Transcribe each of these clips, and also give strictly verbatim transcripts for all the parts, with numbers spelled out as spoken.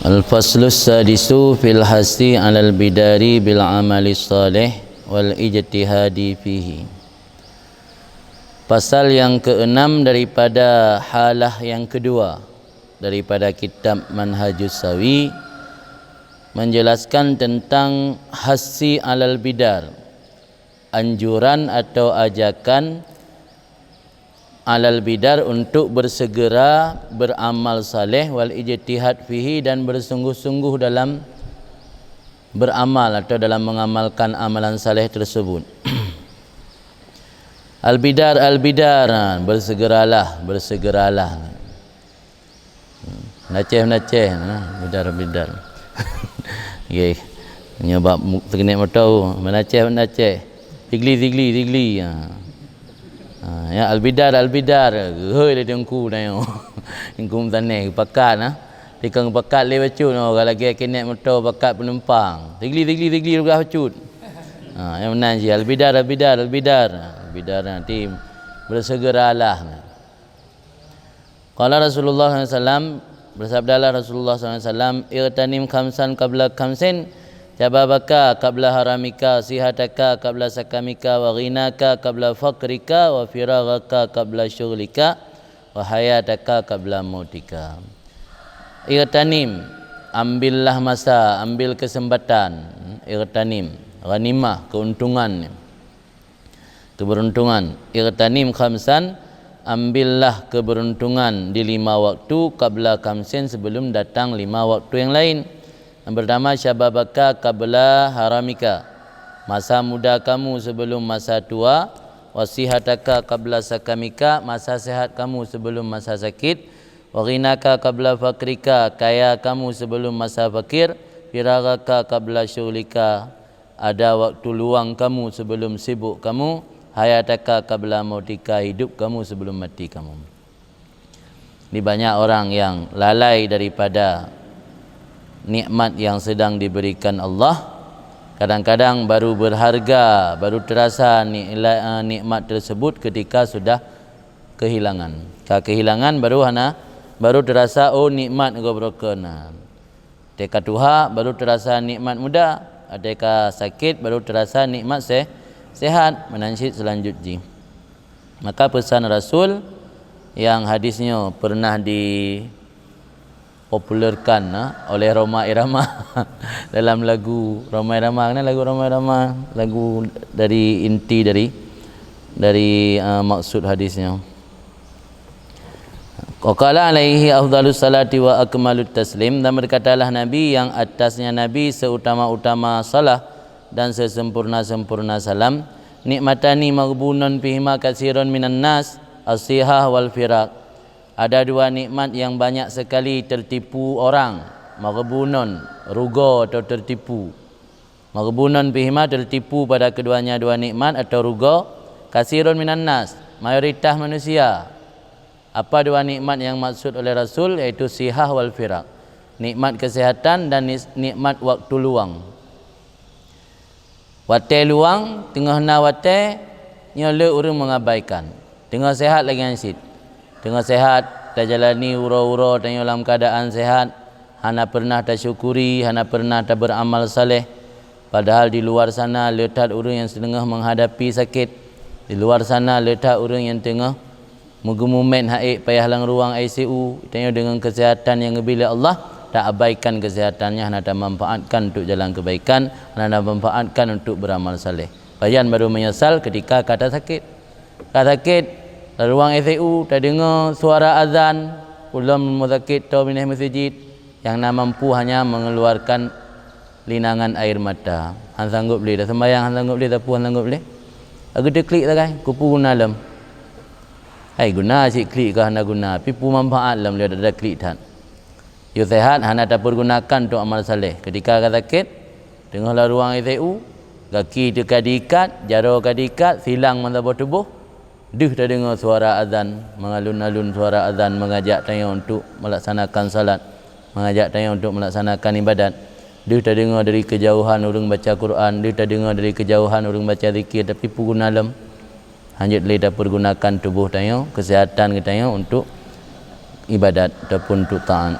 Al-faslus sadisu fil hasi alal bidari bil amali salih wal ijtihadi fihi. Pasal yang keenam daripada halah yang kedua daripada kitab Manhajus Sawi menjelaskan tentang hasi alal bidar, anjuran atau ajakan alal bidar untuk bersegera beramal saleh wal ijtihad fihi dan bersungguh-sungguh dalam beramal atau dalam mengamalkan amalan saleh tersebut. Al-bidar, al-bidar, ha, bersegeralah, bersegeralah. Meunaceh, meunaceh, ha, bidar, bidar. Okey. Nyoe bak mu-, teukenek moto, meunaceh, meunaceh. Tigli, tigli, tigli. Ha. Ha, ya, al-bidar, al-bidar. Hoi, lé teungku na yo. Teungku meutaneh, pakat, ha. Tikang pakat lé bacut, oh, lagèe kenek moto pakat penumpang. Tigli, tigli, tigli, rugah bacut. Ha, nyang meunan cit, al-bidar, al-bidar, al-bidar. Al-bidar nanti bersegeralah. Qala Rasulullah sallallahu alaihi wasallam, bersabdalah Rasulullah sallallahu alaihi wasallam, "Ightanim khamsan qabla khamsin, syababaka qabla haramika, sihataka qabla sakamika, wa ghinaka qabla faqrika, wa firaghaka qabla syughlika, wa hayataka qabla mautika." Ightanim, ambillah masa, ambil kesempatan. Ightanim, ghanimah, keuntungan. Keberuntungan. Ightanim khamsan, ambillah keberuntungan di lima waktu, qabla khamsin, sebelum datang lima waktu yang lain. Yang pertama, syababaka qabla haramika, masa muda kamu sebelum masa tua, wa sihataka qabla sakamika, masa sehat kamu sebelum masa sakit, wa ghinaka qabla faqrika, kaya kamu sebelum masa fakir, firaghaka qabla syughlika, ada waktu luang kamu sebelum sibuk kamu, hayataka qabla mautika, hidup kamu sebelum mati kamu. Ini banyak orang yang lalai daripada nikmat yang sedang diberikan Allah. Kadang-kadang baru berharga, baru terasa nilai, eh, nikmat tersebut ketika sudah kehilangan. Ka kehilangan baru hana, baru terasa, oh, nikmat gob broken. Teuka tuha baru terasa nikmat muda, teuka sakit baru terasa nikmat se-, sehat, meunan cit selanjut jih. Maka pesan Rasul yang hadis nyoe pernah dipopulerkan, ha, oleh Rhoma Irama dalam lagu Rhoma Irama, kan lagu Rhoma Irama, lagu dari inti dari, dari, eh, maksud hadis nyoe. Wa qala alaihi afdhalus salati wa akmalut taslim, dan berkatalah Nabi yang atasnya Nabi seutama-utama salah dan sesempurna-sempurna salam, "Nikmatani maghbunun fihima katsirun minan nas, as-sihah wal firaq." Ada dua nikmat yang banyak sekali tertipu orang, maghbunun, rugoe atau tertipu. Maghbunun fihima, tertipu pada keduanya dua nikmat atau rugoe, katsirun minan nas, mayoritas manusia. Apa dua nikmat yang maksud oleh Rasul? Yaitu sihah wal firaq. Nikmat kesehatan dan nis-, nikmat waktu luang. Watèe luang, teungoh na watèe, nyoe le ureueng mengabaikan. Teungoh sehat lagèe nyan cit. Teungoh sehat, tajalani uroe-uroe tanyoe lam keadaan sehat, hana pernah tasyukuri, hana pernah taberamal saleh. Padahal di luar sana le that ureueng nyang siteungoh menghadapi sakit. Di luar sana le that ureueng nyang teungoh meugeumeumèt ha'ék payah lam ruang I C U. Tanyoe deungon kesehatan nyang geubri lé Allah, taabaikan kesehatan nyan, hana tamanfaatkan untuk jalan kebaikan, hana tamanfaatkan untuk beramal saleh. Pajan baru menyesal ketika ka tasakét. Ka sakét, lam ruang I C U, tadeungoe suara azan, ulôn meusaket toe binéh meuseujid, nyang na mampu hanya mengeluarkan linangan air mata. Han sanggob lé, taseumbayang han sanggob lé, tapeue han sanggob lé. Ka geuteuklik sagai, keupeue guna lom? Hai guna cit klik ka hana guna, pi peue manfaat lom lé dak klik that. Yôh sehat hana tapeurgunakan untuk amal saleh. Ketika ka sakét, teungoh lam ruang I C U, gaki teuka diikat, jaroe ka diikat, silang meusaboh tuboh, deuh tadeungoe suara azan, mengalun-alun suara azan mengajak tanyoe untuk melaksanakan salat, mengajak tanyoe untuk melaksanakan ibadat. Deuh tadeungoe dari kejauhan ureueng baca Quran, deuh tadeungoe dari kejauhan ureueng baca zikir, tapi peue guna lom? Hanjeuet lé tapeurgunakan tuboh tanyoe, kesehatan geutanyoe untuk ibadat ataupun untuk taat.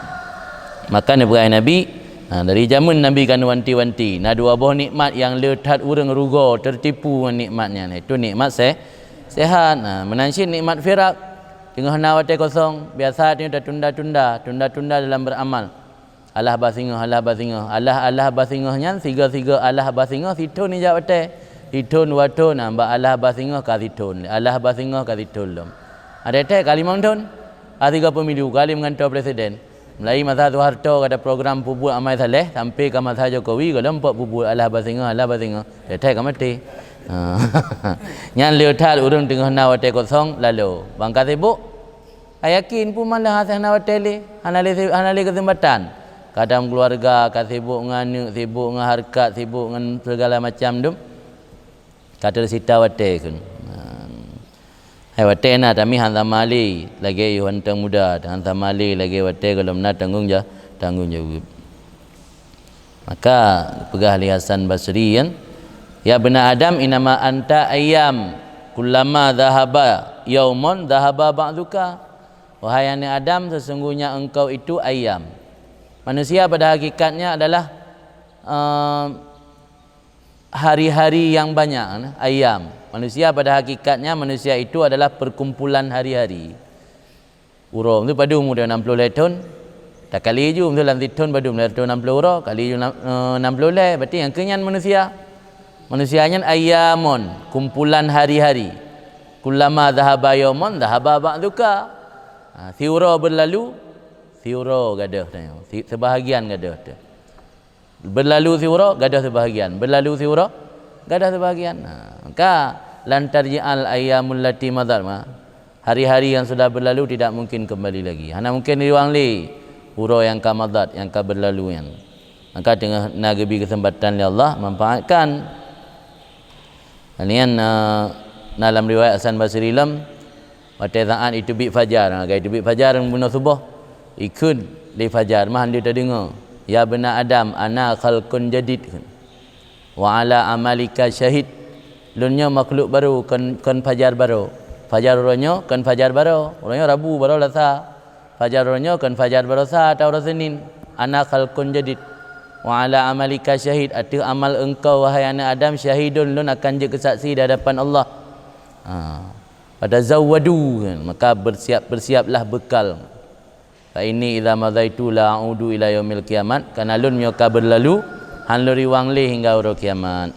Maka neupeugah Nabi, ha, dari jameun Nabi ka neuwanti-wanti, na dua boh nikmat nyang le that ureuëng rugoe teutipu ngon nikmat nyan, yaitu nikmat se-, sehat. Ha, meunan cit nikmat firak, teungoh na watée kosong, biasa tanyoe tatunda-tunda, tunda-tunda dalam beramal. Alah bah singoh, alah bah singoh, alah, alah bah singoh nyan, sigoe-sigoe alah bah singoh, sithon ijak watée, sithon dua thon, ha, bak alah bah singoh ka sithon, alah bah singoh ka sithon lom. Ada teh ka limong thon, ka sigoe pemilu, ka lheueh meugantoe presiden. Mulai masa Soeharto ka ada program peubuet amai saleh, sampai ka masa Jokowi, gohlom pok peubuet alah bah singoh, alah bah singoh. Teutai ka maté. Ha. Nyan le that ureuëng teungoh na watée kosong lalo. Bang ka sibuk, ka yakin pun malah hana watée lé, hana lé, hana lé keuseumpatan. Kadang keuluwarga ka sibuk ngon aneuk, sibuk ngon hareukat, sibuk ngon segala macam dum. Ka teusita watée kheun. Ha. Hai watée na, tapi han sama lé lagée yoh aneuëk muda, han sama lé lagée watée gohlom na tanggong ja-, tanggong jaweueb. Maka peugah lé Hasan Basri kan, "Ya bna Adam, innama anta ayyam, kullama dhahaba yaumun dhahaba ba'duka." Wahai aneuëk Adam, sesungguhnya engkau itu ayyam. Manusia pada hakikatnya adalah, eh, hari-hari yang banyak, ayyam. Manusia pada hakikatnya, manusia itu adalah perkumpulan hari-hari. Uroe tu padum udah enam puluh lhée thon, takali ju tu lam sithon padum lhée ratus enam puluh uroe, kali ju enam, eh, enam puluh lhée, berarti nyang keu nyan manusia. Manusia nyan ayyamun, kumpulan hari-hari. Kullama dhahaba yaumun dhahaba ba'duka. Ha, siuroe berlalu, siuroe gadôh tanyoe, si-, sebahagian gadôh tu. Berlalu siuroe, gadôh sebahagian. Berlalu siuroe, gadôh sebahagian. Ha, maka, "Lan tarji'al ayyamul lati madhat," ma. Hari-hari yang sudah berlalu tidak mungkin kembali lagi. Hana mungkin riwang lé uroe nyang ka madhat, nyang ka berlalu nyan. Maka teungoh na geubi keuseumpatan lé Allah, manfaatkan. Nyan, eh, na lam riwayat Hasan Basri lom, watée saát iteubiet fajar, ha, ka iteubiet fajar bunoe suboh, ikheun lé fajar, mah han teudeungoe, "Ya bna Adam, ana khalqun jadid, wa ala amalika syahid." Lôn nyoe makhluk barô, kon, kon fajar barô. Fajar uroe nyoe kon fajar barô, uroe nyoe Rabu, barô Lasa. Fajar uroe nyoe kon fajar baroe sa atawa uroe Senin. Ana khalqun jadid. Wa ala amalika syahid, ateueh amal engkau, wahai aneuëk Adam, syahidun, lôn akan jeuet keusaksi di hadapan Allah. Ha. Fatazawwadu, maka bersiap-bersiaplah bekal. Fa inni idza madaitu la a'udu ila yaumil qiyamat, karena lôn meunyoe ka beulalu, han lôn riwang lé hingga uroe kiamat.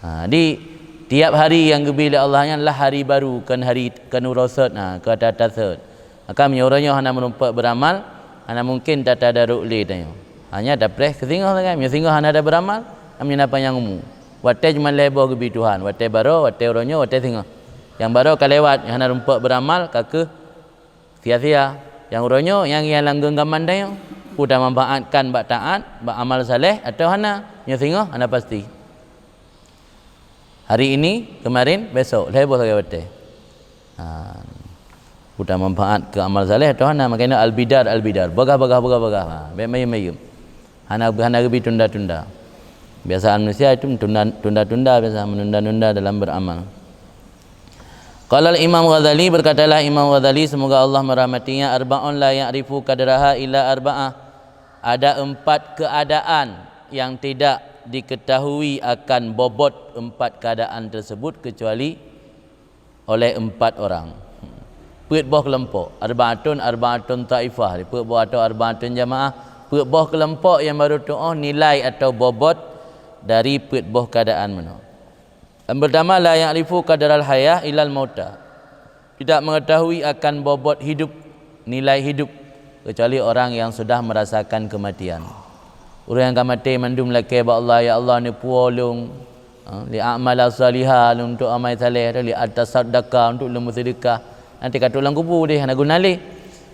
Ha, jadi, tiap hari nyang geubi lé Allah nyan lah hari baru, kon hari, kon uroe sot, ha, kon ata-ata sot. Maka meunyoe uroe nyoe hana meurumpok beuramal, hana mungken tatadaruk lé tanyoe. Hanya tapreh keu singoh sagai. Meunyoe singoh hana ada beuramal, meunyoe na panyang umu. Watée cuma lhée boh geubi Tuhan, watée baroe, watée uroe nyoe, watée singoh. Nyang baroe ka lewat, nyang hana rumpok beuramal, ka keuh sia-sia. Nyang uroe nyoe, nyang, nyang lam geunggaman tanyoe, peue tamanfaatkan bak taát, bak amal saleh, atawa hana, nyoe singoh hana pasti. Hari ini, kemarin, besok, lhée boh sagai watée. Ha. Peue tamanfaat keu amal saleh, atawa hana, makanya al-bidar, al-bidar. Bagah, bagah, bagah, bagah. Ha. Bék mayeuem-mayeuem. Hana, hana geubi tunda-tunda. Biasa manusia itu tunda, tunda-tunda biasa, menunda-nunda dalam beramal. Qala Imam Ghazali, berkatalah Imam Ghazali, semoga Allah merahmatinya, "Arba'un la ya'rifu qadraha illa arba'ah." Ada empat keadaan yang tidak diketahui akan bobot empat keadaan tersebut kecuali oleh empat orang. Peuet boh keulompok, arba'atun, arba'atun taifah, peuet boh atau arba'atun jamaah, peuet boh keulompok nyang baru tuoh nilai atau bobot dari peuet boh keadaan meunoe. Yang pertama, la ya'rifu qadaral hayah illal mauta. Tidak mengetahui akan bobot hidup, nilai hidup, kecuali orang yang sudah merasakan kematian. Ureuëng nyang ka maté mandum lakée bak Allah, "Ya Allah, neupuwoe lôn, ha, li a'mala saliha, lôn untuk amai saleh, li atasaddaka, untuk lôn beuseudeukah." Nanti ka trok lam kubu deh, hana guna lé.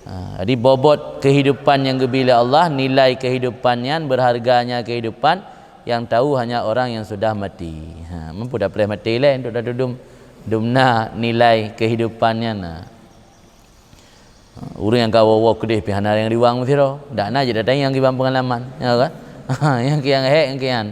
Ha, jadi bobot kehidupan yang geubi lé Allah, nilai kehidupan nyan, berharganya kehidupan, yang tahu hanya orang yang sudah mati. Ha, mampu dah preh maté lé untuk dah dum, dum na nilai kehidupan nyan. Ha. Ureuëng nyang ka woe-woe keudeh pih hana nyang riwang meusidroe. Dak na je datang nyang kiban pengalaman, ya kan? Ha, nyang kian hék nyang kian.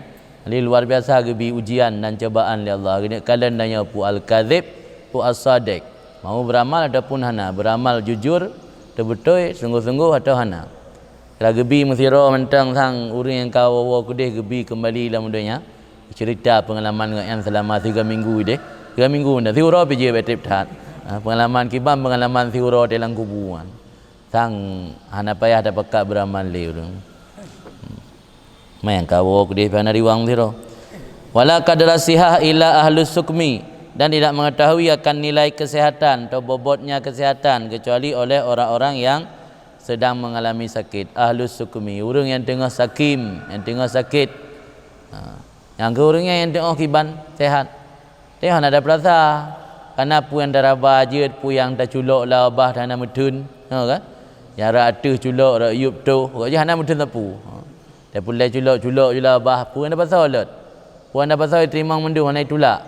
Jadi luar biasa geubi ujian dan cobaan lé Allah. Geuneuk kalon dan nyoe pu al-kadzib, pu as-sadiq. Mau beramal ataupun hana, beramal jujur, teubeutôi, sungguh-sungguh atau hana. Ka geubi meusidroe mantong sang ureuëng nyang ka woe-woe keudeh geubi keumbali lam donya. Cerita peungalaman gobnyan seulama tiga minggu ideh. Tiga minggu mantong. Siuroe pih jeuet bèk treb that. Ha, peungalaman kiban peungalaman siuroe di lam kubu nyan. Sang hana payah tapakat beuramal lé ureuëng. Meunyang ka woe keudeh pih hana riwang sidroe. Wala qadra sihah illa ahlus sukmi, dan tidak mengetahui akan nilai kesehatan atau bobotnya kesehatan kecuali oleh orang-orang yang sedang mengalami sakit. Ahlus sukmi, ureuëng nyang teungoh sakim, nyang teungoh sakét. Ha. Nyang keu ureuëng nyan nyang teungoh kiban sehat. Teungoh hana ada peurasa. Kana peue nyang taraba jeuet, peue nyang taculok lam babah hana meutheun, ha kan? Nyang rot ateueh culok, rot yup toh, rot jih hana meutheun sapeue. Ha. Tapeureulée culok-culok ju lam babah, peue nyang tapasoe lôt. Peue nyang tapasoe teurimong mandum hana itulak.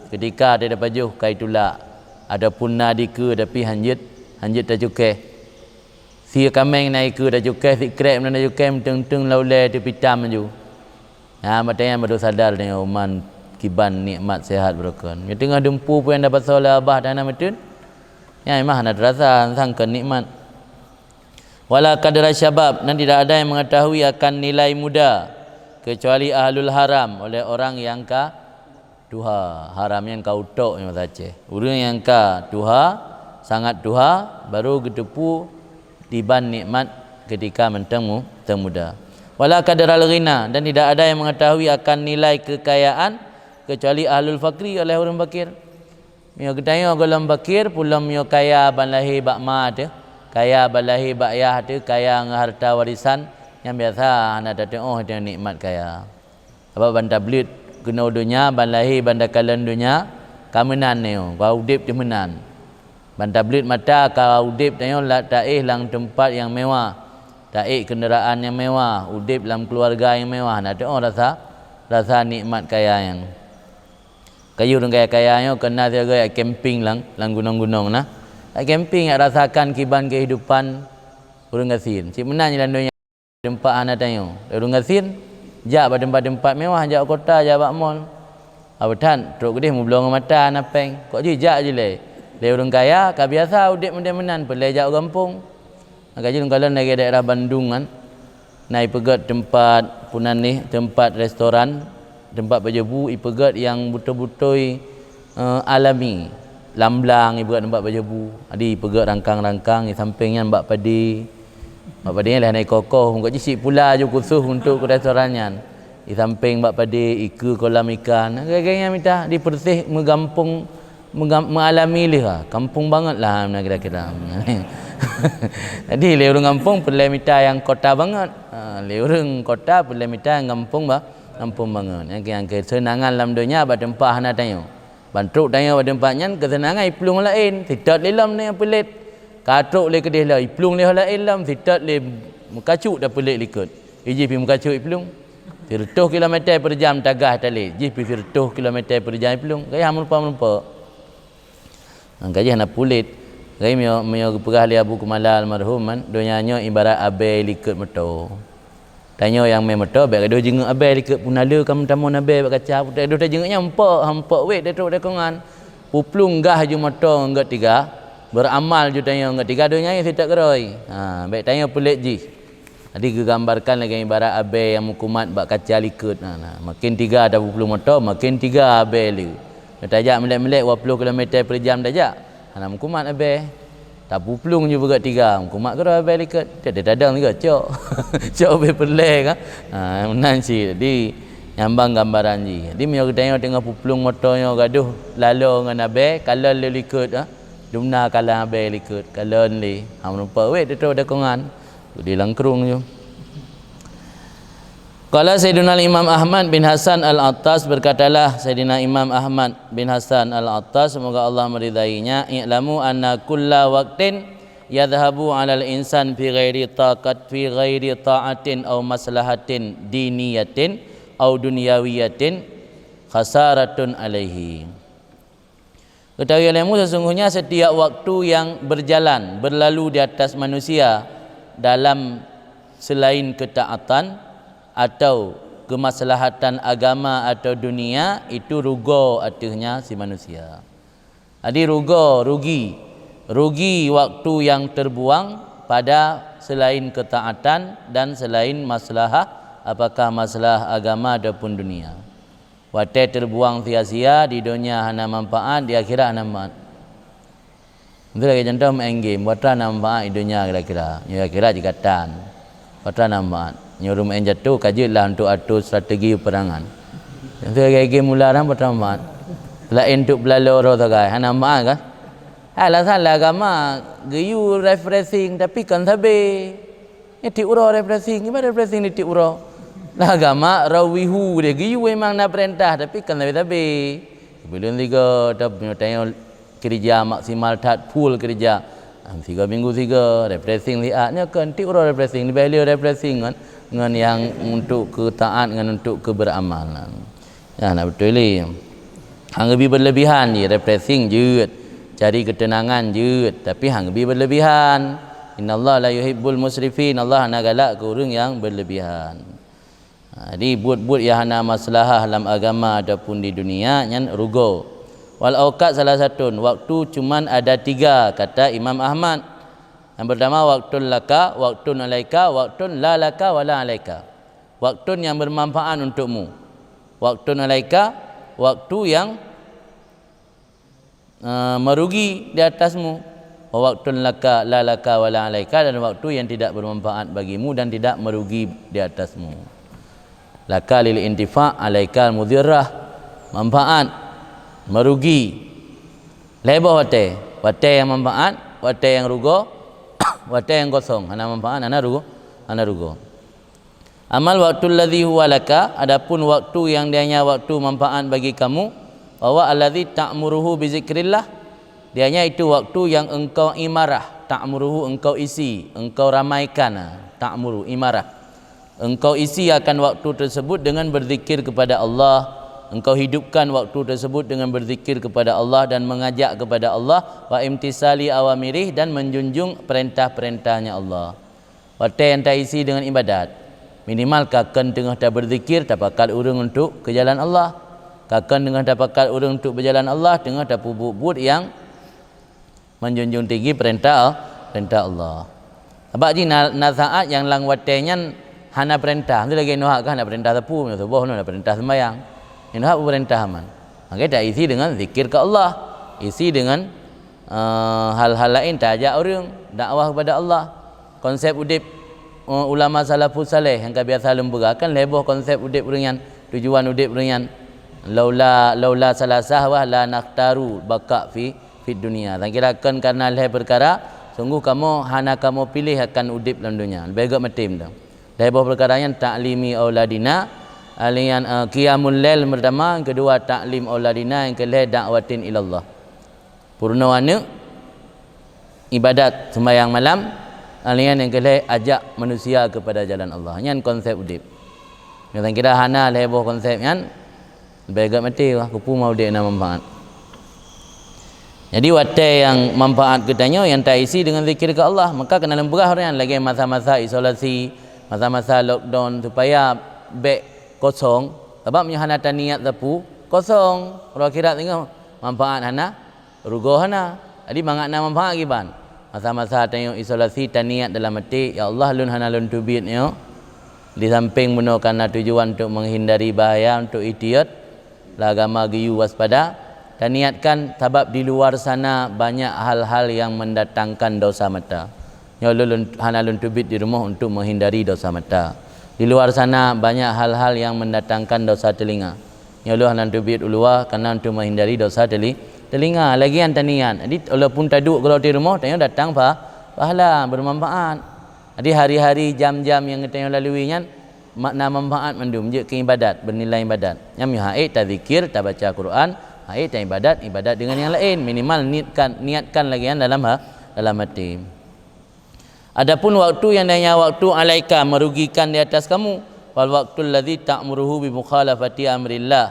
Ketika teuh tapajoh ka itulak, ataupun na dikeue tapi hanjeuet, hanjeuet tacukéh. Sie kaméng na ikeue tacukéh, sie krek na tacukéh, meuteung-teung lam ulée teupitam laju. Nyan, watée nyan baru sadar tanyoe uman kiban nikmat sehat beureukan. Nyoe teungoh dumpeue peue nyang tapasoe lé babah hana meutheun. Nyan mah hana teurasa sang kon nikmat. Wala qadra syabab, dan tidak ada yang mengetahui akan nilai muda kecuali ahlul haram, oleh orang yang ka tuha. Haram nyan ka utok nyoe bahasa Aceh. Ureuëng nyang ka tuha, sangat tuha, baru geuteupeue diban nikmat ketika mantong mu-, tong muda. Wala qadral ghina, dan tidak ada yang mengetahui akan nilai kekayaan kecuali ahlul fakri, oleh ureuëng fakir. Meunyoe geutanyoe gohlom fakir, peulom meunyoe kaya ban lahé bak ma teuh, kaya ban lahé bak yah teuh, kaya ngon harta warisan, nyan biasa hana tateuoh teuh nikmat kaya. Sabab ban tableuet keunoe donya, ban lahé ban takalon donya, ka meunan nyoe, ka udeb teuh meunan. Ban tableuet mata ka udeb tanyoe la-, taéh lam teumpat nyang mewah, taék keundaraan nyang mewah, udeb lam keuluwarga nyang mewah, hana teuoh rasa, rasa nikmat kaya nyan. Ka yue ureuëng kaya-kaya nyoe keu na sigoe jak camping lam, lam gunong-gunong na. Jak camping, jak rasakan kiban keuhidupan ureuëng gasien. Cit meunan jih lam donya. Teumpat hana tanyoe. Ureuëng gasien jak bak teumpat-teumpat mewah, jak kota, jak bak mall. Haba that, trok keudeh meubloe ngon mata hana péng. Kok jih jak jilée. Lé ureuëng kaya ka biasa udeb model meunan, peureulée jak u gampông. Maka jih lôn kalon lagée daerah Bandung nyan, na ipeugét teumpat, peue nan nih, teumpat restoran, teumpat pajoh bu ipeugét nyang beutôi-beutôi, eh, alami. Lam blang ipeugét teumpat pajoh bu. Jadi ipeugét rangkang-rangkang, di sampéng nyan bak padé. Bak padé nyan lé hana ikoh-koh, meukeujih cit pula ju khusos untuk restoran nyan. Di sampéng bak padé, ikeue kolam ikan. Lagée nyan mita, di Persis meugampông, meugam-, meualami lé ha. Kampung banget lah, na kira-kira. Jadi, lé ureuëng gampông peureulée mita nyang kota banget. Ha, lé ureuëng kota peureulée mita nyang gampông ba-, gampông banget. Nyang keu-, nyang keuseunangan lam donya bak teumpat hana tanyoe. Ban trok tanyoe bak teumpat nyan keuseunangan iplueng laén, sitot lé lom nyang peulet. Ka trok lé keudeh lom, iplueng lé laén lom, sitot lé meukacuk tapeulet likot. Ijih pih meukacuk iplueng. Sireutôh kilometer per jam tagah talét, jih pih sireutôh kilometer per jam iplueng. Gaya meurupa-meurupa. Nyang ka jih hana pulet. Gaya meunyoe, meunyoe geupeugah lé Abu Kumala almarhum kan, donya nyoe ibarat abée likot moto. Tanyoe nyang mé moto, bék gadoh jingeuk abée likot pun na le ka meutamong abée bak kaca, putéh doh tajeungeuk nyan empok, empok wét tatrok deungon. Puplueng gah ju moto ngon gét tiga, beuramal ju tanyoe ngon gét tiga, donya nyoe sitak keurôi. Ha, bék tanyoe pulet jih. Jadi geugambarkan lagée ibarat abée nyang meukumat bak kaca likot. Nah, nah, makin tiga tapuplueng moto, makin tiga abée le. Tajak milet-milet dua puluh kilometer per jam tajak. Hana meukumat abée. Tapuplueng ju beugét tiga, meukumat keudroe abée likot. Tieb-tieb tadong juga cok. Cok abée peureulée kan. Ha, meunan cit. Jadi nyambang gambaran jih. Jadi meunyoe geutanyoe teungoh puplueng moto nyoe gadoh lalo ngon abée, kalon le likot, ha. Dumna kalon abée likot, kalon le. Ha, meurupa wét tatrok deungon. Di langkrung ju. Qala Sayyiduna Imam Ahmad bin Hasan Al-Attas, berkatalah Sayyidina Imam Ahmad bin Hasan Al-Attas, semoga Allah meridainya, "I'lamu anna kulla waqtin yadhhabu 'alal insan fi ghairi taqat, fi ghairi ta'atin aw maslahatin diniyatin aw dunyawiyatin khasaratun alaihi." Ketahuilah kamu, sesungguhnya setiap waktu yang berjalan, berlalu di atas manusia dalam selain ketaatan atau kemaslahatan agama atau dunia, itu rugoe ateueh nyan si manusia. Jadi rugoe, rugi. Rugi waktu yang terbuang pada selain ketaatan dan selain maslahah, apakah maslahah agama ataupun dunia. Watée terbuang sia-sia, di donya hana manfaat, di akhirat hana manfaat. Itu lagi contoh main game, buat hana manfaat di donya kira-kira. Di akhirat jikatan. Buat hana manfaat. Nyuruh main jatuh, ka jeuet lah untuk atur strategi peperangan. Itu lagi game ular, buat hana manfaat. Lain untuk belalo roh sagai, hana manfaat kan? Alasan lah agama, geuyue refreshing, tapi kan sabe. Ni tiep uroe refreshing, ibarat refreshing ni tiep uroe. Lah agama rawihu deh, geuyue memang na perintah, tapi kan sabe-sabe. Sebelum tiga, tapi tanya kerja maksimal that, full kerja. Tiga minggu tiga, refreshing siat. Nyoe kan tiep uroe refreshing, lebih lé refreshing kan. Ngon yang untuk ketaat, ngon untuk keberamalan. Ya, nak betul ni. Hang geubri berlebihan je, refreshing jeuet, cari ketenangan jeuet, tapi hang geubri berlebihan. Innallaha la yuhibbul musrifin. Allah hana galak keu ureuëng nyang berlebihan. Ha, jadi buet-buet nyang hana maslahah lam agama ataupun di dunia nyan rugoe. Wal auqat salasatun, waktu cuman ada tiga, kata Imam Ahmad. Yang pertama, waktun laka, waktun alaika, waktun la laka wala alaika. Waktu yang bermanfaat untukmu. Waktu alaika, waktu yang, eh, merugi di atasmu. Wa waktun laka, la laka wala alaika, dan waktu yang tidak bermanfaat bagimu dan tidak merugi di atasmu. Laka lil intifa, alaika mudirrah, manfaat, merugi. Lhée boh watée, watée yang manfaat, watée yang rugoe, watée yang kosong, hana manfaat, hana rugoe, hana rugoe. Amal waktu alladzi huwa laka, adapun waktu yang dianya waktu manfaat bagi kamu, bahwa alladzi ta'muruhu bi zikrillah, dianya itu waktu yang engkau imarah, ta'muruhu engkau isi, engkau ramaikan, ta'muru imarah. Engkau isi akan waktu tersebut dengan berzikir kepada Allah, engkau hidupkan waktu tersebut dengan berzikir kepada Allah dan mengajak kepada Allah, wa imtisali awamirih, dan menjunjung perintah-perintahnya Allah. Watée nyang taisi deungon ibadat, minimal ka kheun teungoh tabeuzikir, tapakat ureuëng untuk keu jalan Allah. Ka kheun teungoh tapakat ureuëng untuk beujalan Allah, teungoh tapeubuet-buet nyang menjunjung tinggi perintah, perintah Allah. Sabab jih na, na saát nyang lam watée nyan hana perintah. Itu lagée neuhak ka hana perintah sapeue, suboh nyoe hana perintah sembahyang. Neuhak peue perintah aman. Maka taisi deungon zikir keu Allah, isi deungon, eh, hal-hal laén, taajak ureuëng, dakwah kepada Allah. Konsep udeb, eh, ulama salafus saleh nyang ka biasa lôn peugah, kan lhée boh konsep udeb ureuëng nyan, tujuan udeb ureuëng nyan. Laula, laula salasah wa la nakhtaru baqa fi, fid dunya. Nyang kira kheun karena lhée peukara, sungguh kamoe hana kamoe piléh akan udeb lam donya. Leubeh gét maté mantong. Lhée boh peukara nyan, ta'limi auladina, alian, eh, qiyamul lail pertama, yang kedua ta'lim auladina, yang kelhée da'watin ilallah. Peurunoe aneuëk, ibadat, sembahyang malam, alian yang kelhée ajak manusia kepada jalan Allah. Nyan konsep udeb. Nyang kira hana lhée boh konsep nyan, leubeh gét maté, wah, keupeue ma udeb na manfaat. Jadi watée nyang manfaat geutanyoe nyang taisi deungon zikir keu Allah, maka keunan lôn peugah ureuëng nyan lagée masa-masa isolasi, masa-masa lockdown, supaya bék kosong, sabab meunyoe hana taniat sapeue, kosong, uroe akhirat singoh manfaat hana, rugoe hana. Jadi mangat na manfaat kiban. Masa-masa tanyoe isolasi, taniat dalam até, "Ya Allah, lôn hana lôn teubiet nyoe di sampéng bunoe karena tujuan untuk menghindari bahaya, untuk ihtiyat, lah agama geuyue waspada." Taniatkan sabab di luar sana banyak hal-hal yang mendatangkan dosa mata. Nyoe lôn, lôn hana lôn teubiet di rumoh untuk menghindari dosa mata. Di luar sana banyak hal-hal yang mendatangkan dosa telinga. Nyoe lôn hana teubiet u luwa karena untuk menghindari dosa teli-, telinga. Lagée nyan taniat. Jadi walaupun taduek keudroe di rumoh, tanyoe datang pa-, pahala, bermanfaat. Jadi hari-hari, jam-jam nyang geutanyoe lalui nyan, makna manfaat mandum, jeuet keu ibadat, bernilai ibadat. Nyan meuhai tazikir, tabaca Quran, hai taibadat, ibadat deungon nyang laén. Minimal niatkan, niatkan lagée nyan dalam ha-, dalam até. Adapun waktu yang hanya waktu alaika, merugikan di atas kamu, wal waktu alladzi ta'muruhu bi mukhalafati amrillah,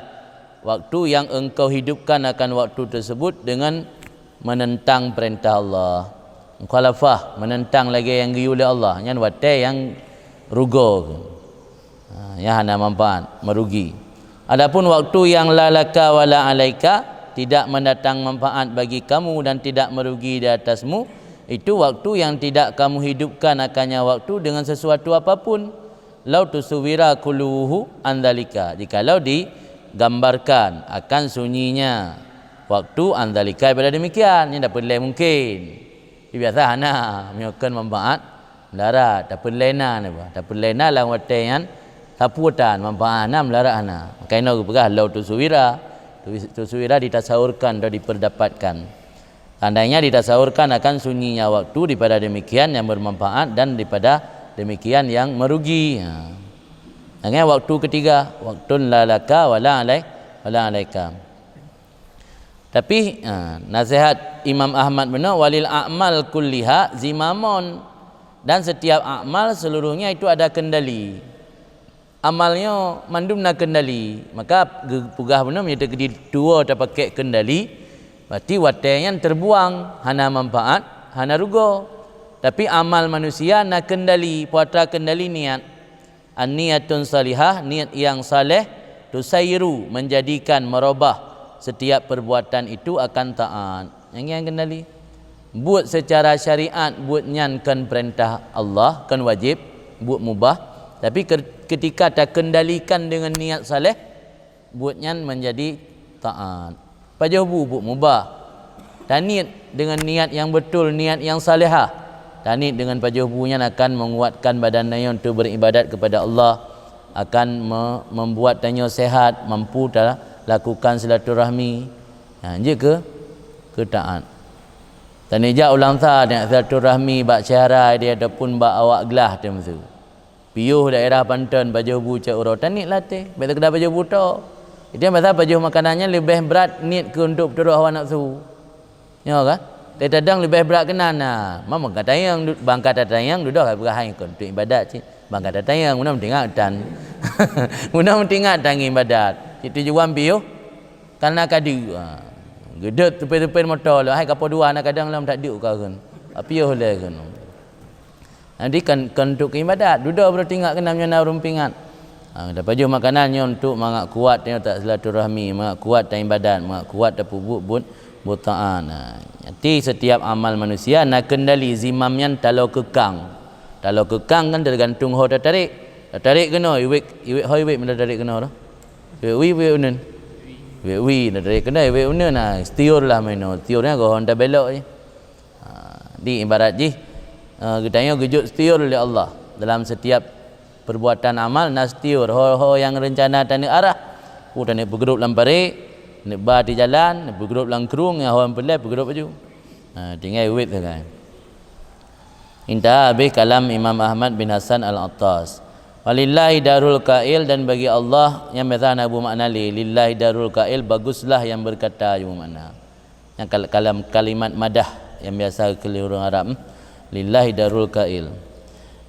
waktu yang engkau hidupkan akan waktu tersebut dengan menentang perintah Allah. Mukhalafah, menentang lagée nyang geuyue lé Allah, nyan watée nyang rugoe. Ha, nyang hana manfaat, merugi. Adapun waktu yang la laka wa la alaika, tidak mendatang manfaat bagi kamu dan tidak merugi di atasmu, Itu waktu yang tidak kamu hidupkan akannya waktu dengan sesuatu apapun. Lau tusuwira khuluhu andzalika, jikalau digambarkan akan sunyinya waktu andzalika daripada demikian, nyan dapeureulée mungkin. Tapi biasa hana, meunyoe kon manfaat meudarat, dapeureulée na, dapeureulée na lam watée nyan sapeue tan, manfaat hana, meudarat hana. Maka inoe geupeugah lau tusuwira, tusuwira ditasaurkan atau diperdapatkan. Seandainya ditasaurkan akan sunyinya waktu daripada demikian yang bermanfaat dan daripada demikian yang merugi. Ha. Dengan waktu ketiga, waktun la laka wala alai wala alaika. Tapi ha, nasihat Imam Ahmad bunoe, walil a'mal kulliha zimamon, dan setiap amal seluruhnya itu ada kendali. Amal nyoe mandum na kendali. Maka geupeugah bunoe meunyoe teukeudi tuwoe tapakek kendali, berarti watée nyan terbuang, hana manfaat, hana rugoe. Tapi amal manusia na kendali, peue atra kendali niat. An-niyatun salihah, niat yang saleh, tusairu, menjadikan, merubah setiap perbuatan itu akan taat. Nyang nyan kendali. Buet secara syariat, buet nyan kon peurintah Allah, kon wajéb, buet mubah. Tapi ke-, ketika takendalikan dengan niat saleh, buet nyan menjadi taat. Pajoh bu buet mubah. Taniet dengan niat yang betul, niat yang salehah. Taniet dengan pajoh bu nyan akan menguatkan badan tanyoe untuk beribadat kepada Allah, akan me-, membuat tanyoe sehat, mampu talakukan silaturahmi. Ha, jeuet keu, keu taat. Taniet jak ulang sa, taniet silaturahmi bak syedara dia ataupun bak awak glah teuh miseue. Piôh daerah Panton, pajoh bu cot uroe, taniet lateh. Bék seukeda pajoh bu tok. Itu nyang pasal pajoh makanan nyan leubeh brat niet keu untuk peuturoh hawa nafsu. Nyoe kan? Teuntang leubeh brat keunan na. Mama ka tayang, bangka tatayang dudoh ka peugah hai kon untuk ibadat cit. Bangka tatayang, meunan meutingat tan. Meunan meutingat tan ngon ibadat. Cit tujuan piôh kan na kadeuk. Ha. Geudeuet supir-supir moto lom, hai kapoh dua na kadang lom tak deuk ka kon. Piôh lé kon. Jadi kan, kan untuk keu ibadat, dudoe baru tingak keunan nyoe na ureuëng pingat. Ha, tapajoh makanan nyoe untuk mangat kuat nyoe tak silaturahmi, mangat kuat tak ibadat, mangat kuat tapeubuet buet, buet taat. Ha, jadi setiap amal manusia na kendali zimam nyan taloe keukang. Taloe keukang kan tergantung ho tatarek. Tatarek keunoe, iwet, iwet ho iwet meunan tatarek keunoe tu. Iwet wi, iwet uneun. Iwet wi, tatarek keunoe, iwet uneun. Nah, setiur lah main nyoe. Setiur nyan goh ho tabelok je. Ha, di ibarat jih, eh, geutanyoe geujok setiur lé Allah dalam setiap perbuatan amal na setiur, ho-ho nyang reuncana taneuk arah, ku taneuk peugrôp lam parek, neuk ba di jalan, neuk peugrôp lam krueng, nyang ho nyang peureulée peugrôp laju. Ha, tinggai wet sagai. Intaha habéh kalam Imam Ahmad bin Hasan Al-Attas. Walillahi darul kail, dan bagi Allah, nyang biasa na bu makna lé, lillahi darul kail, baguslah yang berkata, bu makna. Nyang kal-, kalam kalimat madah nyang biasa keu ureuëng Arab, hmm? Lillahi darul kail.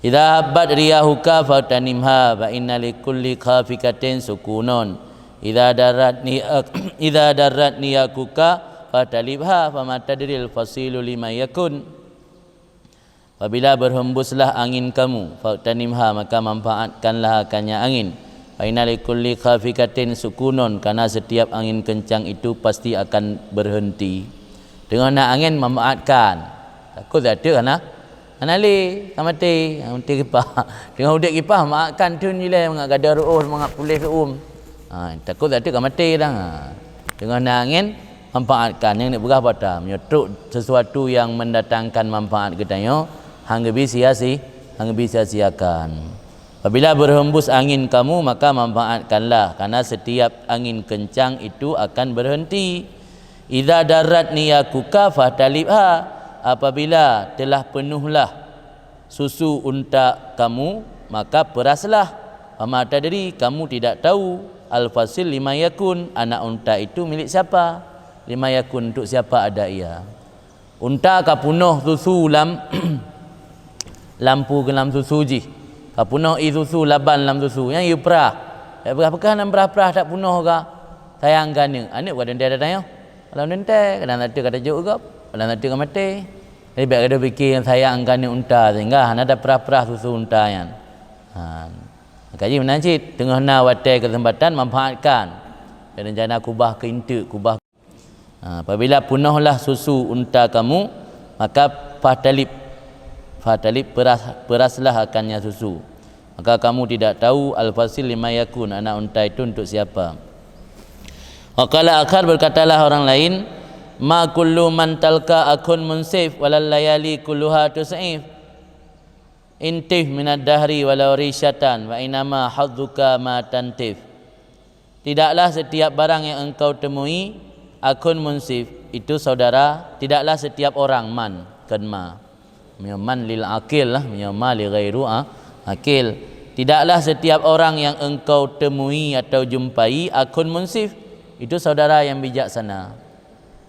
Idza habbat riyahuka faghtanimha, fa inna likulli khafiqatin sukunun. Idza darrat niyak-, idza darrat niyakuka fatalibha, fama tadril fasilu lima yakun. Apabila berhembuslah angin kamu, faghtanimha, maka manfaatkanlah akannya angin. Fa inna likulli khafiqatin sukunun, karena setiap angin kencang itu pasti akan berhenti. Teungoh na angin, manfaatkan. Takot ateueh hana, hana lé, ka maté, ha, maté kipah. Teungoh udeb kipah, manfaatkan thon jilée mangat gadôh reuôh, mangat puléh seuuem. Ha, takot ateueh ka maté dah. Ha. Teungoh na angin, manfaatkan nyang neupeugah bata. Meunyoe trok sesuatu yang mendatangkan manfaat geutanyoe, hang geubi sia-si-, hang geubi sia-siakan. Apabila berhembus angin kamu, maka manfaatkanlah, karena setiap angin kencang itu akan berhenti. Idza darrat niyakuka fatalibha, apabila telah penuhlah susu unta kamu, maka peraslah. Fama tadri, kamu tidak tahu, al-fasil lima yakun, anak unta itu milik siapa. Lima yakun, untuk siapa ada ia. Unta ka punoh susu lam, lam peue, lam susu jih. Ka punoh ie susu, laban lam susu. Nyan ie prah. Peugah-peugah nan prah-prah tak punoh ka. Sayang ka aneuk. Aneuk bukan teuntée datang nyoe. Kalau teuntée, kadang satu ka tajok gob, kadang satu ka maté. Jadi bék gadoh pike nyang sayang keu aneuk unta sehingga hana taprah-prah susu unta nyan. Ha. Maka jih meunan cit, teungoh na watée keuseumpatan manfaatkan. Dan rencana kubah keu inteuk, kubah. Ha, apabila punohlah susu unta kamu, Maka fahtalib, fahtalib, peras, peraslah akannya susu. Maka kamu tidak tahu al-fasil lima yakun, anak unta itu untuk siapa. Wa qala akhar, berkatalah orang lain, ma kullu man talqa akhun munsif, walal layali kulluha tus'if. Intif minad dahri walau risyatan, wa inama hadzuka ma tantif. Tidaklah setiap barang yang engkau temui, akhun munsif, itu saudara, tidaklah setiap orang, man, kon ma. Meunyoe man lil akil lah, meunyoe ma li ghairu a-, akil. Tidaklah setiap orang yang engkau temui atau jumpai, akhun munsif, itu saudara yang bijaksana.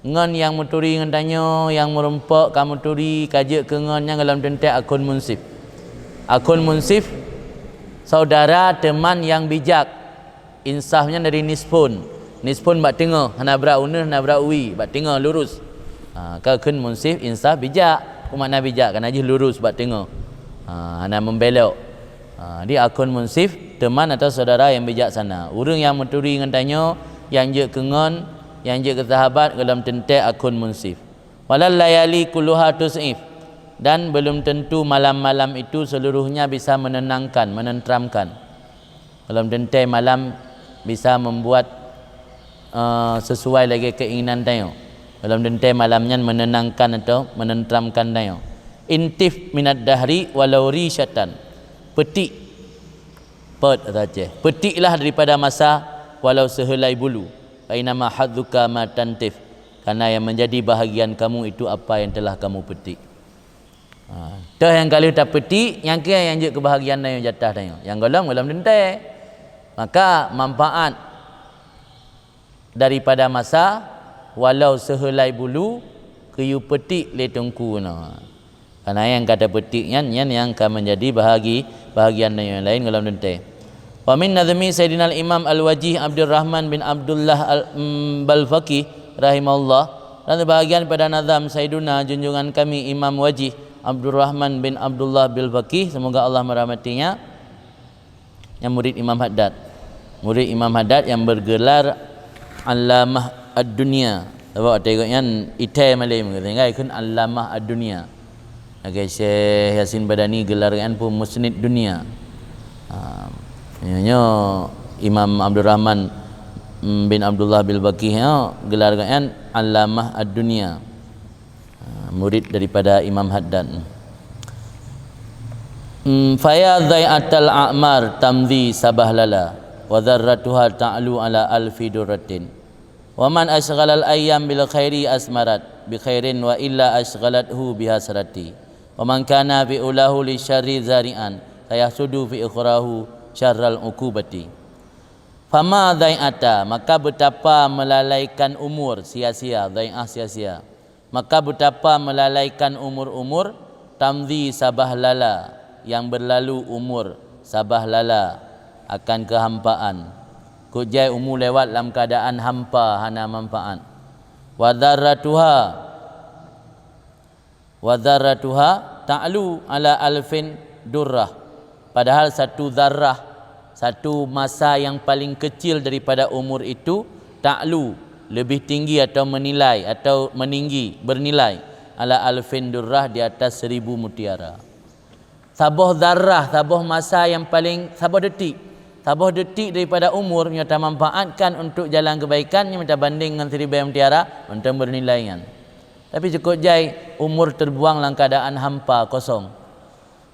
Ngon nyang meuturi ngon tanyoe, nyang meurumpok ka meuturi, ka jeuet keu ngon, nyan gohlom teuntée akhun munsif. Akhun munsif, saudara, teman yang bijak. Insaf nyan dari nisfun. Nisfun bak teungoh, hana brat u neuh, hana brat u wie, bak teungoh lurus. Ha, ka akhun munsif, insaf, bijak. Peue makna bijak? Kana jih lurus bak teungoh. Ha, hana membelok. Ha, di akhun munsif, teman atau saudara yang bijaksana. Ureuëng nyang meuturi ngon tanyoe, nyang jeuet keu ngon, nyang jeuet keu sahabat, gohlom teuntée akhun munsif. Walal layali kulluha tus'if, dan belum tentu malam-malam itu seluruhnya bisa menenangkan, menenteramkan. Gohlom teuntée malam bisa membuat, eh, sesuai lagée keinginan tanyoe. Gohlom teuntée malam nyan menenangkan atau menenteramkan tanyoe. Intif minad dahri walau risyatan. Peutik, peuet, ata Aceh. Peutiklah daripada masa walau sehelai bulu. Fa inama hadzuka ma tantif. Karena yang menjadi bahagian kamu itu apa yang telah kamu petik. Ha, teuh nyang ka lheueh tapeutik, nyang keu nyang jeuet keu bahagian tanyoe, jatah tanyoe. Nyang gohlom, gohlom teuntée. Maka manfaat daripada masa, walau sehelai bulu, geuyue peutik lé teungku nyoe. Karena nyang ka tapeutik nyan, nyan nyang ka menjadi bahagi-, bahagian tanyoe, nyang laén gohlom teuntée. Wa min nazmi Sayyidina Al-Imam Al-Wajih Abdurrahman bin Abdullah Al-, mm, Balfaqih rahimahullah, dan sebahagian pada nazam Sayyiduna junjungan kami Imam Wajih Abdurrahman bin Abdullah Balfaqih, semoga Allah merahmatinya, nyang murid Imam Haddad. Murid Imam Haddad nyang bergelar Allamah Ad-Dunya. Sabab watée gobnyan itai malem, sehingga ikheun Allamah Ad-Dunya. Lagée Syekh Yasin Badani gelar gobnyan pun Musnid Dunia. Ha, nyoe Imam Abdurrahman, mm, bin Abdullah Balfaqih nyoe gelar gobnyan Allamah Ad-Dunia. Ha, murid daripada Imam Haddad. Mm, faya dhai'atal a'mar tamdhi sabahlala, wa dzarratuha ta'lu ala alfi durratin. Wa man asyghalal ayyam bil khairi asmarat bi khairin wa illa asyghalathu bi hasrati. Wa man kana fi ulahu li syarri zari'an, sayahsudu fi ukhrahu syarral uqubati. Fama dhai'ata, maka betapa melalaikan umur sia-sia, dhai'ah sia-sia. Maka betapa melalaikan umur-umur, tamdhi sabahlala, yang berlalu umur sabahlala akan kehampaan. Kok jai umu lewat lam keadaan hampa, hana manfaat. Wa dzarratuha, wa dzarratuha ta'lu ala alfin durrah. Padahal satu dzarrah, satu masa yang paling kecil daripada umur itu, ta'lu, lebih tinggi atau menilai atau meninggi, bernilai, ala alfin durrah, di atas seribu mutiara. Saboh dzarrah, saboh masa yang paling, saboh detik. Saboh detik daripada umur, meunyoe tamanfaatkan untuk jalan kebaikan, nyoe tabanding ngon siribée mutiara, mantong bernilai nyan. Tapi cukop jai umur terbuang lam keadaan hampa, kosong.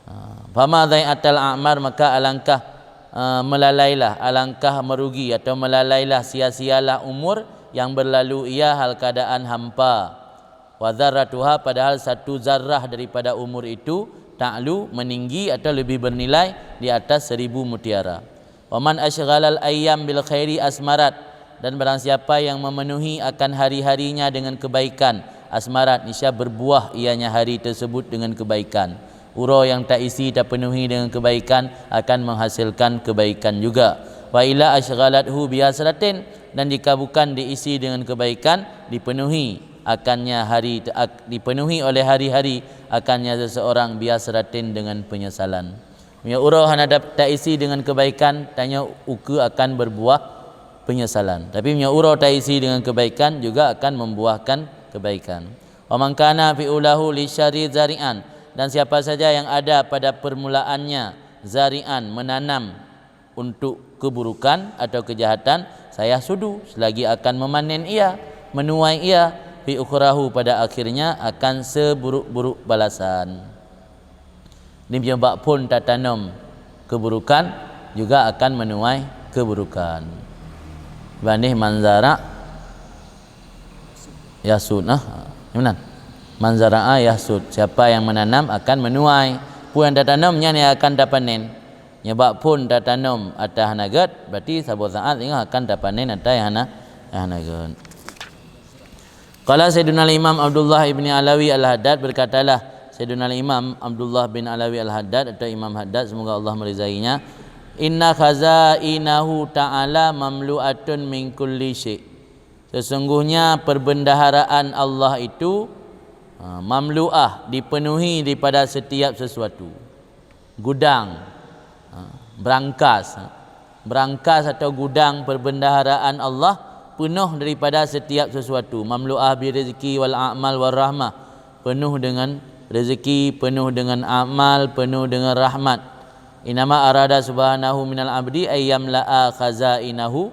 Ha, fama dhai'atal a'mar, maka alangkah, eh, melalailah, alangkah merugi atau melalailah, sia-sialah umur yang berlalu ia hal keadaan hampa. Wa dzarratuha, padahal satu zarrah daripada umur itu, ta'lu, meninggi atau lebih bernilai di atas seribu mutiara. Wa man asyghalal ayyam bil khairi asmarat, dan barang siapa yang memenuhi akan hari-harinya dengan kebaikan, asmarat, niscaya berbuah ianya hari tersebut dengan kebaikan. Uroe nyang taisi tapenuhi dengan kebaikan akan menghasilkan kebaikan juga. Wa illa asyghalathu bi hasratin, dan jika bukan diisi dengan kebaikan, dipenuhi akannya hari, ak-, dipenuhi oleh hari-hari akannya seseorang bi hasratin dengan penyesalan. Meunyoe uroe hana dap-, taisi dengan kebaikan, tanyoe ukeue akan berbuah penyesalan. Tapi meunyoe uroe taisi dengan kebaikan, juga akan membuahkan kebaikan. Wa man kana fi ulahu lisyarri zari'an, dan siapa saja yang ada pada permulaannya zari'an, menanam untuk keburukan atau kejahatan, sayahsudu, selagi akan memanen ia, menuai ia, fi ukhrahu, pada akhirnya akan seburuk-buruk balasan. Di meunyoe bak phon tatanom keburukan, juga akan menuai keburukan. Bandih man zara' yahsud, nah. Gimana? Man zara'a yahsud. Siapa yang menanam akan menuai. Peue nyang tatanom nyan nyang akan tapanen. Nyoe bak phon tatanom ata hana gét, berarti saboh saat singoh akan tapanen ata nyang hana, nyang hana gét. Qala Sayyiduna Imam Abdullah ibni Alawi Al-Haddad, berkatalah Sayyiduna Imam Abdullah bin Alawi Al-Haddad atau Imam Haddad, semoga Allah meridainya, "Inna khazainahu ta'ala mamlu'atun min kulli syai'." Sesungguhnya perbendaharaan Allah itu, ha, mamlu'ah, dipenuhi daripada setiap sesuatu. Gudang, ha, berangkas, ha. Berangkas atau gudang perbendaharaan Allah penuh daripada setiap sesuatu. Mamlu'ah bi rizki wal a'mal wal rahmah. Penuh dengan rezeki, penuh dengan amal, penuh dengan rahmat. Innama arada subhanahu minal abdi ayyamla'a khazainahu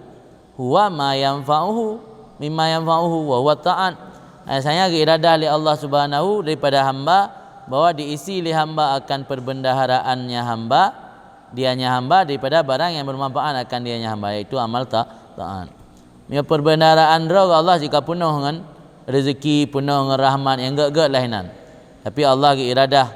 huwa ma yanfa'uhu, mimma yanfa'uhu wa huwa ta'at. Hanya geuiradah lé Allah Subhanahu daripada hamba, bahwa diisi lé hamba akan perbendaharaannya hamba, dianya hamba daripada barang yang bermanfaat akan dianya hamba, yaitu amal ta-, taat. Meunyoe perbendaharaan droe Allah jika peunoh ngon rezeki, peunoh ngon rahmat nyang gét-gét laén nan. Tapi Allah geuiradah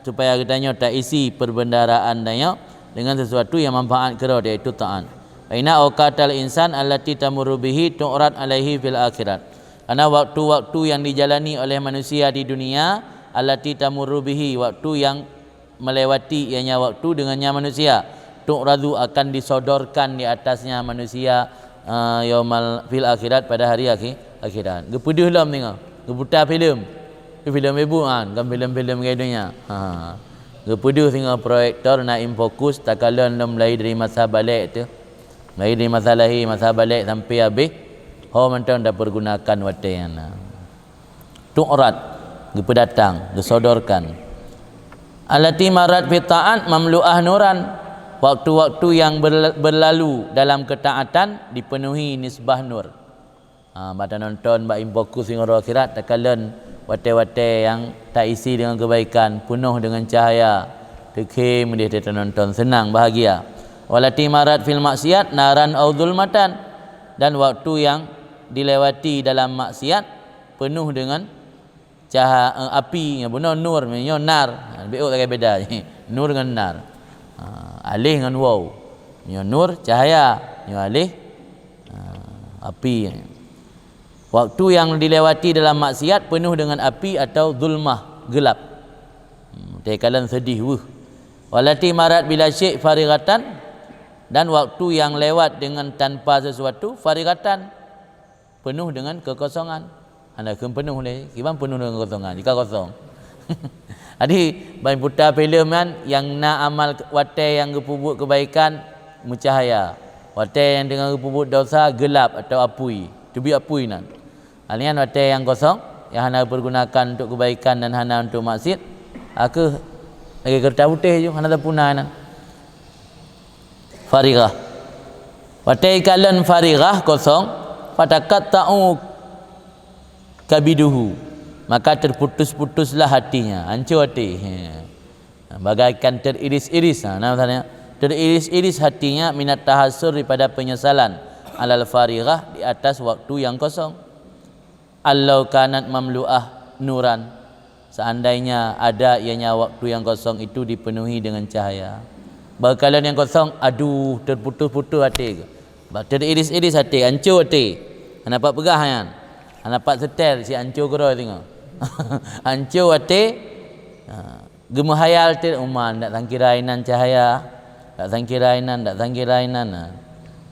supaya geutanyoe taisi perbendaharaan tanyoe dengan sesuatu yang manfaat keudroe, yaitu taat. Fa inna awqatal insan allati tamurru bihi tu'rad alaihi fil akhirat. Karena waktu-waktu yang dijalani oleh manusia di dunia, allati tamurru bihi, waktu yang melewati ianya waktu dengannya manusia, tu'radu, akan disodorkan di atasnya manusia, eh, yaumal, fil akhirat, pada hari akhi-, akhirat. Geupeudeuh lom singoh, geuputa filem. Filem ibu kan, kan filem-filem gaya dunia. Ha. Geupeudeuh singoh proyektor na in fokus takalon lom mulai dari masa balek tu. Mulai dari masa lahé, masa balek sampai habéh, ho mantong tapergunakan watée nyan. Tu'rad, geupeudatang, geusodorkan. Allati marat fi ta'at mamlu'ah nuran. Waktu-waktu yang berla-, berlalu dalam ketaatan dipenuhi nisbah nur. Ha, bak tanonton bak in fokus singoh akhirat, takalon watée-watée nyang taisi dengan kebaikan, peunoh dengan cahaya, teukhém deh tanonton, seunang, bahagia. Wallati marat fil maksiat naran au zulmatan, dan waktu yang dilewati dalam maksiat penuh dengan caha-, eh, api, nyoe bunoe nur, nyoe nar. Ha, lebih ôk lagée beda. Nur ngon nar. Ha, aleh ngon waw. Nyoe nur, cahaya. Nyoe aleh, ha, api. Waktu yang dilewati dalam maksiat penuh dengan api atau zulmah, gelap. Hmm, teukalon sedih, weuh. Wallati marat bila syai' farighatan, dan waktu yang lewat dengan tanpa sesuatu, farighatan, penuh dengan kekosongan. Hana kheun penuh lé, kiban penuh dengan kekosongan, jika kosong. Jadi, ban puta filem nyan, nyang na amal ke-, watée nyang geupeubuet kebaikan, meucahaya. Watée nyang teungoh geupeubuet desya, gelap atau apui, teubiet apui nan. Hal nyan watée nyang kosong, nyang hana geupeurgunakan untuk kebaikan dan hana untuk maksiat, a kheueh lagée keureutah putéh ju, hana tapuna nan. Farighah. Watée ikalon farighah kosong, fataqatta'u kabiduhu, maka terputus-putuslah hatinya, hancô até. He. Bagaikan teriris-iris. Ha, nah, misalnya, teriris-iris hatinya minat tahassur daripada penyesalan alal farighah, di atas waktu yang kosong. Allau kanat mamlu'ah nuran, seandainya ada ianya waktu yang kosong itu dipenuhi dengan cahaya. Bak kalon nyang kosong, aduh, terputus-putus até. Bak teriris-iris até, hancô até. Hana pat peugah nyan. Hana pat seutét, si hancô keudroe singoh. Hancô até. Ha. Geumeuhayal teuk uma, dak sangkira inan cahaya, dak sangkira inan, dak sangkira inan, nah.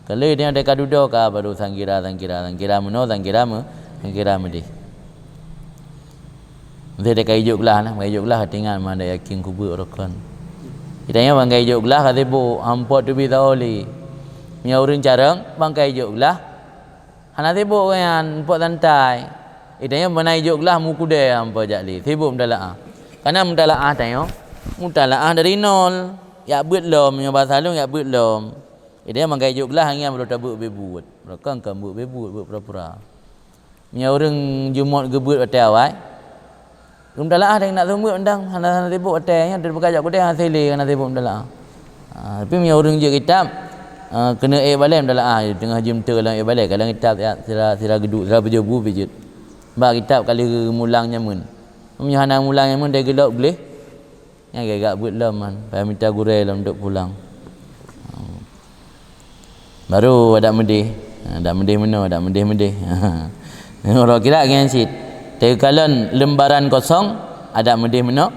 Kali dia deka dudoe ka baru sangkira, sangkira, sangkira meunoe, sangkira meu-, sangkira meudeh. Mesti deka ijok glah nah, ijok glah tinggai ma dak yakin kubeuk rukon. Kita nyoe bangkai ijok glah ka sibuk, ampot tu bisa oli. Meunyoe ureueng carông bangkai ijok glah, hana sibuk nyan, ampot santai. Itanyoe meunan ijok glah mukudée hampa jak lé, sibok mutalaah. Kana mutalaah tanyoe, mutalaah dari nol. Yak beuet lom, nyoe bahasa lôn yak beuet lom. Itanyoe mangkai ijok glah ngieng baru tabeuet beuet. Meureuka kan beuet beuet, beuet pura-pura. Meunyoe ureuëng jumôt geubeuet watée awai, geumutalaah dan nak seumeubeuet mantong, hana, hana sibok watée nyan, teupeugah jak kudée hana sile, hana sibok mutalaah. Ha, tapi meunyoe ureuëng jeuet kitab, ha, keuneuk ék balée mutalaah, teungoh jimeuteuk lam ék balée, kalon kitab ya, sira, sira geuduek, sira beujobu pih jeuet. Bak kitab ka lheueh geumulang nyameun. Meunyoe hana mulang nyameun, dai geulok gleh, nyan gagak beuet lom man, payah mita gurée lom dok pulang. Baru adak meudeh. Ha, adak meudeh meunoe, adak meudeh-meudeh. Uroe kirak nyan cit. Teukalon lembaran kosong, adak meudeh meunoe,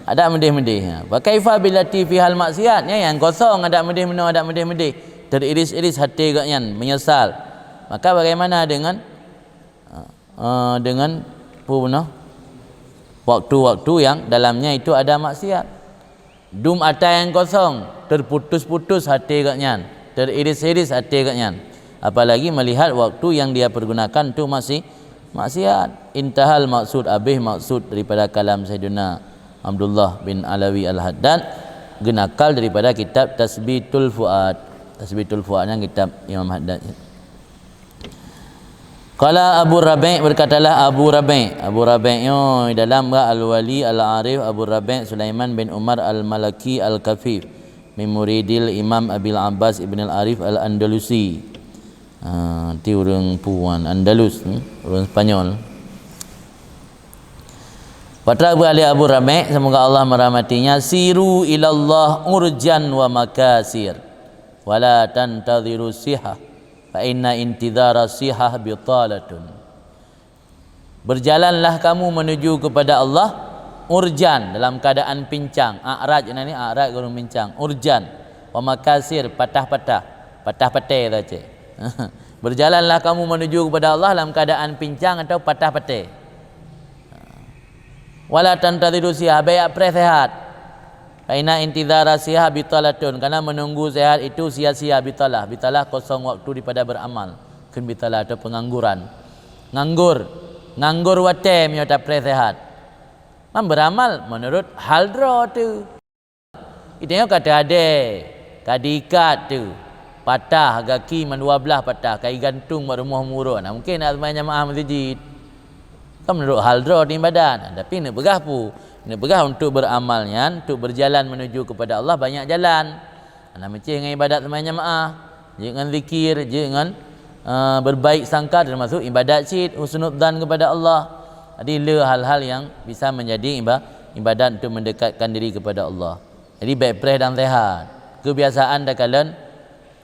adak meudeh-meudeh. Ha, fa kaifa billati fihal maksiat? Nyan nyang kosong, adak meudeh meunoe, adak meudeh-meudeh. Teriris-iris hati gobnyan, menyesal. Maka bagaimana dengan, eh, dengan, peue bunoe, waktu-waktu yang dalamnya itu ada maksiat? Dum ata nyang kosong, terputus-putus hati gobnyan, teriris-iris hati gobnyan, apalagi melihat waktu yang dia pergunakan untuk maksi-, maksiat. Intahal maksud, habis maksud daripada kalam Sayyidina Abdullah bin Alawi Al-Haddad, geunakal daripada kitab Tasbitul Fuad. Tasbitul Fuad nyan kitab Imam Haddad. Qala Abu Rabi', berkatalah Abu Rabi'. Abu Rabi' nyoe dalam ba Al-Wali Al-Arif Abu Rabi' Sulaiman bin Umar Al-Malaki Al-Kafif, min muridil Imam Abil Abbas Ibn Al-Arif Al-Andalusi. Ha, ti ureuëng puan Andalus, hmm? Ureuëng Spanyol. Patra beualih Abu Rabi', semoga Allah merahmatinya, "Siru ilallah urjan wa makasir, wala tantaziru sihah, fa inna intizara sihah bitalatun." Berjalanlah kamu menuju kepada Allah, urjan, dalam keadaan pincang, a'raj, ini a'raj ureuëng pincang, urjan, wa makasir, patah-patah, patah patée tu cek. Berjalanlah kamu menuju kepada Allah dalam keadaan pincang atau patah patée. Wala tantaziru sihah, bék preh sehat. Fa inna intizara sihah bitalatun, karena menunggu sehat itu sia-sia, bitalah. Bitalah kosong waktu daripada beramal. Kheun bitalah atau pengangguran. Nganggur. Nganggur watée meunyoe tapreh sehat. Man beramal menurut hal droe teuh. Itanyoe ka teuadée, ka diikat teuh, patah gaki mandua blaih patah, ka igantung bak rumoh murok. Nah, mungken nak seumayang jamaah meuseujid. Kan meunurot hal droe teuh ibadat. Nah, tapi neupeugah peue? Neupeugah untuk beramal nyan, untuk berjalan menuju kepada Allah banyak jalan. Nah, meucéh ngon ibadat seumayang jamaah. Jeuet ngon zikir, jeuet ngon, eh, berbaik sangka, termasuk ibadat cit, husnudzan kepada Allah. Jadi, le hal-hal yang bisa menjadi iba-, ibadat untuk mendekatkan diri kepada Allah. Jadi, bék preh dan sehat. Kebiasaan takalon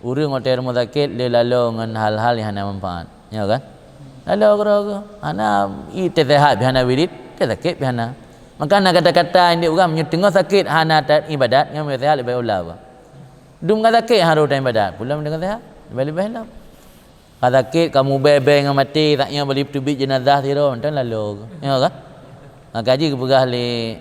ureuëng watée rumoh sakét le lalo ngon hal-hal nyang hana manfaat. Ya kan? Lalo keudroe-keudroe. Hana, i teusehat pih hana wirit, teusakét pih hana. Maka na kata-kata indik ureuëng, meunyoe teungoh sakét hana ta-, ibadat, ngon meunyoe sehat leubeh ula bah. Dum ka sakét harôh ta ibadat, pulang deungon sehat, leubeh-leubeh lom. Ka sakét, ka mubée-bée ngon maté, saát nyoe bali teubiet jeunazah sidroe, mantong lalo. Ya kan? Maka jih geupeugah lé,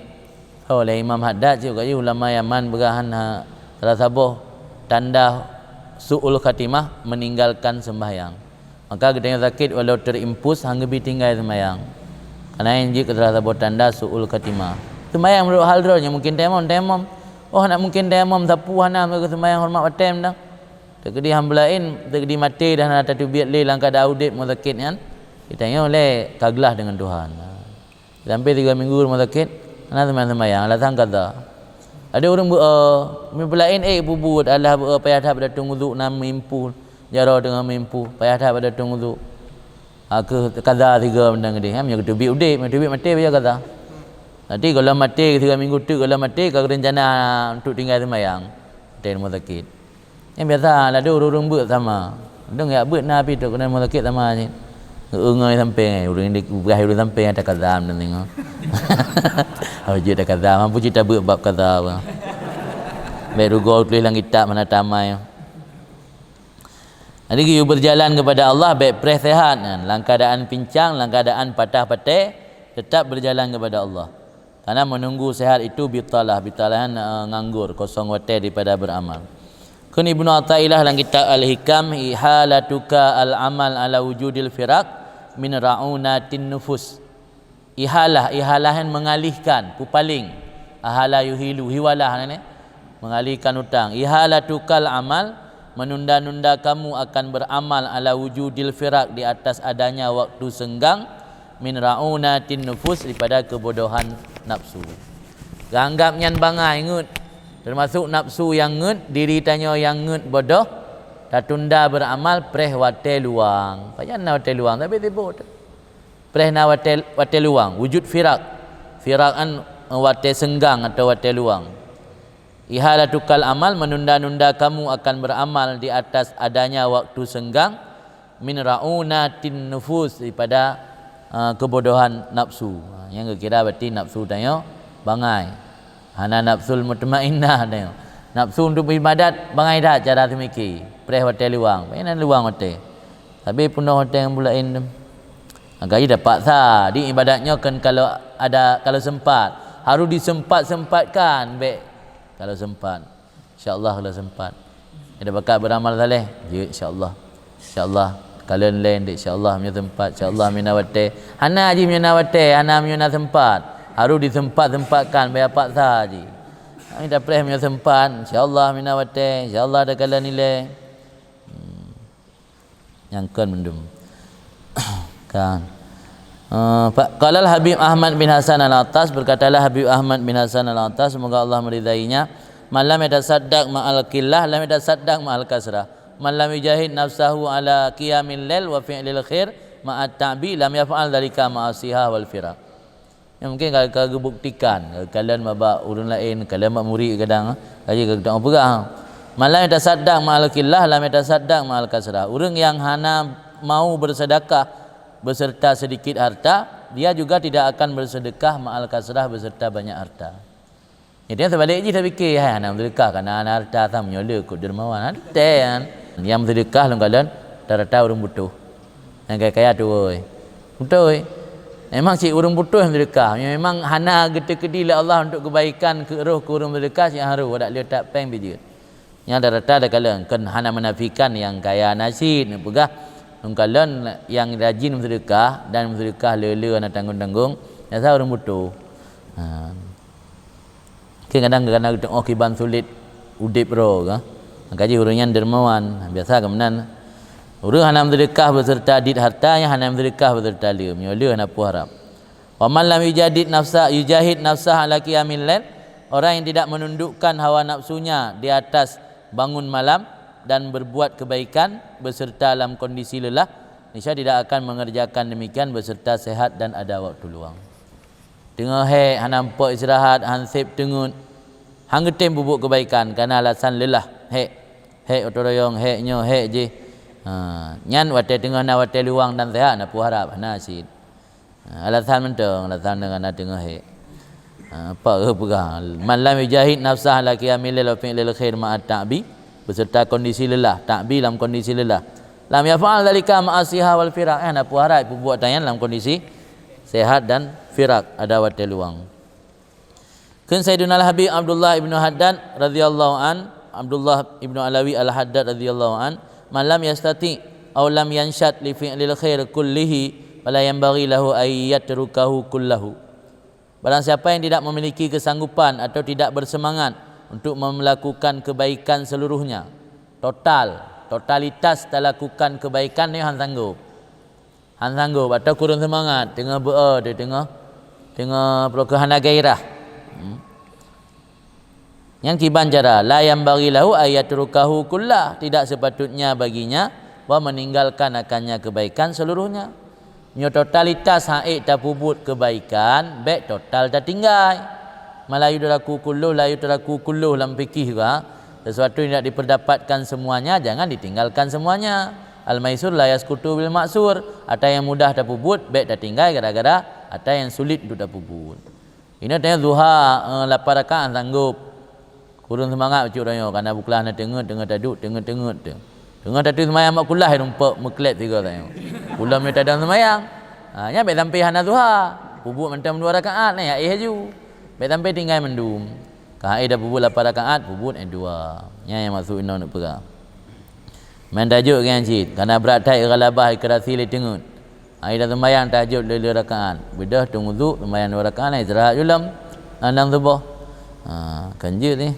oh, lé Imam Haddad, cit, ka jih ulama Yaman peugah hana salah saboh tanda su'ul khatimah meninggalkan sembahyang. Maka geutanyoe sakét walau terimpus hana geubi tinggai sembahyang. Karena nyan jeuet keu salah saboh tanda su'ul khatimah. Sembahyang meunurot hal droe nyoe mungken tayamom, tayamom. Oh, hana mungken tayamom, sapeue hana, meukeuseumayang horeumat watée mantong. Teukeudi hamba laén, teukeudi maté dan hana tateubiet lé lam keuadaan udeb ngon sakét nyan, geutanyoe lé ka glah deungon Tuhan. Sampai tiga minggu rumoh sakét, hana seumayang-seumayang, alasan kaza. Ada ureuëng beu-, eh, meupeulaén, eh, peubuet, alah beu-, eh, payah that pada teunguzu na meuimpu, jaroe teungoh meuimpu, payah that pada teunguzu. Ha, keu kaza tiga benda geude, ha, meunyoe geuteubiet udeb, meunyoe teubiet maté, payah kaza. Nanti gohlom maté, tiga minggu teuk gohlom maté, ka geurencana untuk tinggai seumayang. Maté rumoh sakét. Nyang biasa, ladôm ureuëng beuet sama. Ladôm yak beuet na pih trok keunan rumoh sakét sama cit. Ngon sampéng, ureuëng di, ubah ureuëng sampéng ata kaza meunan tengok. Oh, jeuet ata kaza, mampu cit tabeuet bab kaza bah. Bék rugoe tuléh lam kitab hana tamai. Jadi, geuyue berjalan kepada Allah, bék preh sehat nyan. Lam keadaan pincang, lam keadaan patah patéh, tetap berjalan kepada Allah. Karena menunggu sehat itu bitalah, bitalah nyan, eh, nganggur, kosong watée daripada beramal. Kheun Ibnu Athaillah lam kitab Al-Hikam, "Ihalatuka al-amal ala wujudil firaq, Min ra'unatin nufus. Ihalah, ihalah nyan mengalihkan, peupaléng. Ahala yuhilu, hiwalah nyan, eh, mengalihkan utang. Ihalatukal amal, menunda-nunda kamu akan beramal ala wujudil firaq, di atas adanya waktu senggang, min ra'unatin nufus, daripada kebodohan nafsu. Geuanggab nyan bangai ngeut, termasuk nafsu nyang ngeut, diri tanyoe nyang ngeut bodoh, tatunda beramal preh watée luwang. Pajan na watée luwang, tapi sibuk. Preh na watée, watée luwang, wujud firaq. Firaq an, eh, watée senggang atau watée luwang. Ihalatukal amal, menunda-nunda kamu akan beramal di atas adanya waktu senggang, min ra'unatin nufus, daripada, eh, kebodohan nafsu. Ha, nyang geukira berarti nafsu tanyoe bangai. Hana nafsul mutmainnah tanyoe. Nafsu untuk beribadat bangai that cara seumiké. Preh watée luwang. Pajan na luwang watée. Tapi peunoh watée ngon buet laén tu. Maka jih tapaksa di ibadat nyoe kan kalau ada, kalau sempat. Harus disempat-sempatkan, bék kalau sempat. Insya Allah kalau sempat. Ada bakat beramal saleh, jeuet insya Allah. Insya Allah, kalon laén dek insya Allah, meunyoe sempat, insya Allah, meunyoe na watée. Hana jih meunyoe na watée, hana meunyoe na sempat. Harus disempat-sempatkan, bék paksa jih. Kami tapreh meunyoe sempat, insya Allah, meunyoe na watée, insya Allah ada kalon ilée. Hmm. Nyang kon mandum. Kan. Eh, fa-, qalal Habib Ahmad bin Hasan Al-Attas, berkatalah Habib Ahmad bin Hasan Al-Attas, semoga Allah meridainya, "Man lam yatasaddaq ma'al qillah, lam yatasaddaq ma'al kasrah. Man lam yujahid nafsahu ala qiyamil lail wa fi'lil khair ma'at ta'bi, lam yaf'al dzalika ma'as sihah wal firaq." Ya, mungkin ka, ka geubuktikan, kalon bak ureuëng laén, kalon bak murit kadang, laju ka geuteupeugah. "Man lam yatasaddaq ma'al qillah, lam yatasaddaq ma'al kasrah." Ureuëng yang hana mau bersedekah beserta sedikit harta, dia juga tidak akan bersedekah ma'al kasrah beserta banyak harta. Jadi, seubalik jih tapike, "Hai, hana meusedekah, kana hana harta, asai meunyoe le keu dermawan." Hana teuntèe nyan. Nyang meusedekah lom kalon rata-rata ureuëng butoh. Nyang kaya-kaya tuwoe. Beutôi. Memang cit ureuëng butoh meusedekah. Memang hana geuteukedi lé Allah untuk keubaikan keu roh keu ureuëng meusedekah, cit harôh, dak le that péng bijeuet. Nyang rata-rata takalon, kon hana menafikan nyang kaya na cit, neupeugah, lom kalon nyang rajin meusedekah dan meusedekah le-le hana tanggong-tanggong, biasa ureuëng butoh. Ha. Mungkin kadang, kadang geutanyoe kiban sulet udeb droe ka. Maka jih ureuëng nyan dermawan, biasa ka meunan. Ureuëng hana meusedekah beserta dit harta, nyang hana meusedekah beserta le, meunyoe le hana peue harab. "Wa man lam yujadid nafsa, yujahid nafsah ala qiyamil lail," orang yang tidak menundukkan hawa nafsunya di atas bangun malam dan berbuat kebaikan beserta dalam kondisi lelah, niscaya tidak akan mengerjakan demikian beserta sehat dan ada waktu luang. Teungoh hék, hana muphom istirahat, han sép teungeut, han geutem peubuet keubaikan, kana alasan leulah, hék. Hék gotong royong, hék nyoe, hék jih. Ha, nyan watée teungoh na watée luwang dan seuhat, na peue harab, hana cit. Ha, alasan mantong, alasan deungon na teungoh hék. Ha, apa geupeugah? "Man lam yujahid nafsah ala qiyamil lail wa fi'lil khair ma'at ta'bi," beserta kondisi lelah, ta'bi lam kondisi lelah. "Lam yaf'al dzalika ma'as sihah wal firaq." Eh, na peue harab peubuet tanyan lam kondisi sehat dan firaq, ada watée luwang. Kheun Sayyidunal Habib Abdullah ibnu Haddad radhiyallahu an, Abdullah ibnu Alawi Al-Haddad radhiyallahu an, "Man lam yastati' aw lam yansyat li fi'lil khair kullihi, fala yanbaghi lahu ay yatrukahu kullahu." Barang siapa yang tidak memiliki kesanggupan atau tidak bersemangat untuk melakukan kebaikan seluruhnya, total, totalitas talakukan kebaikan nyoe han sanggup. Han sanggup atau kureueng seumangat, teungoh beu-o teuh, teungoh, teungoh peuleukoh hana gairah. Hmm. Nyan kiban cara, la yanbaghi lahu ay yatrukahu kullah, tidak sepatutnya baginya bahwa meninggalkan akannya kebaikan seluruhnya. Nyoe totalitas han ék tapeubuet kebaikan, bék total tatinggai. Ma la yudraku kulluh, la yutraku kulluh lam fikih ka, sesuatu yang tidak diperdapatkan semuanya, jangan ditinggalkan semuanya. Al-maisur la yasqutu bil ma'sur, ata nyang mudah tapeubuet, bék tatinggai gara-gara ata nyang sulit untuk tapeubuet. Inoe teuh zuha, eh, lapan rakaat sanggup. Kureueng seumangat bacut uroe nyoe, kana buklah na teungeut, teungeut taduek, teungeut, teungeut teuh. Teungoh tateueng seumayang bak kulah, rumpok meukleb sigoe tanyoe. Ulôn mita dong seumayang. Ha, nyan bék sampai hana zuha. Peubuet mantong dua rakaat, na ya éh laju. Bék sampai tinggai mandum. Ka éh dah peubuet lapan rakaat, peubuet éh dua. Nyan nyang maksud inoe neupeugah. Meunan tajok nyan cit, kana brat that ghalabah ikrasi lé teungeut. Ai dah sembahyang tahajud lhèe rakaat, beudôh teungoh wudhu sembahyang dua rakaat, nah, istirahat ju lom. Nah, lam suboh. Ha, kan jeuet ni.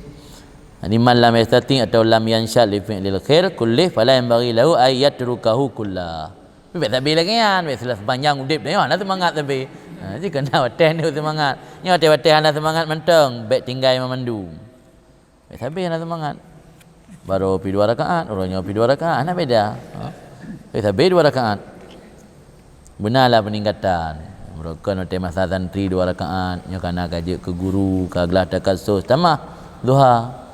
Jadi, man lam yastati' atau lam yansyat li fi'lil khair kullih, fala yanbaghi lahu ay yatrukahu kullah. Bèk sabe lagèe nyan, bèk seuleuh sepanjang udép nyoe hana seumangat sabe. Ha, jikana watèe nyoe seumangat. Nyoe watèe-watèe hana seumangat mantong, bèk tinggai mandum. Bèk sabe hana seumangat. Baroe pi dua rakaat, uroe nyoe pi dua rakaat, hana beda. Ha? Bèk sabe dua rakaat. Beuna lah peuningkatan. Meureuka watèe masa santri dua rakaat, nyoe kana ka jeuet keu guru, ka glah takasus, tamah duha.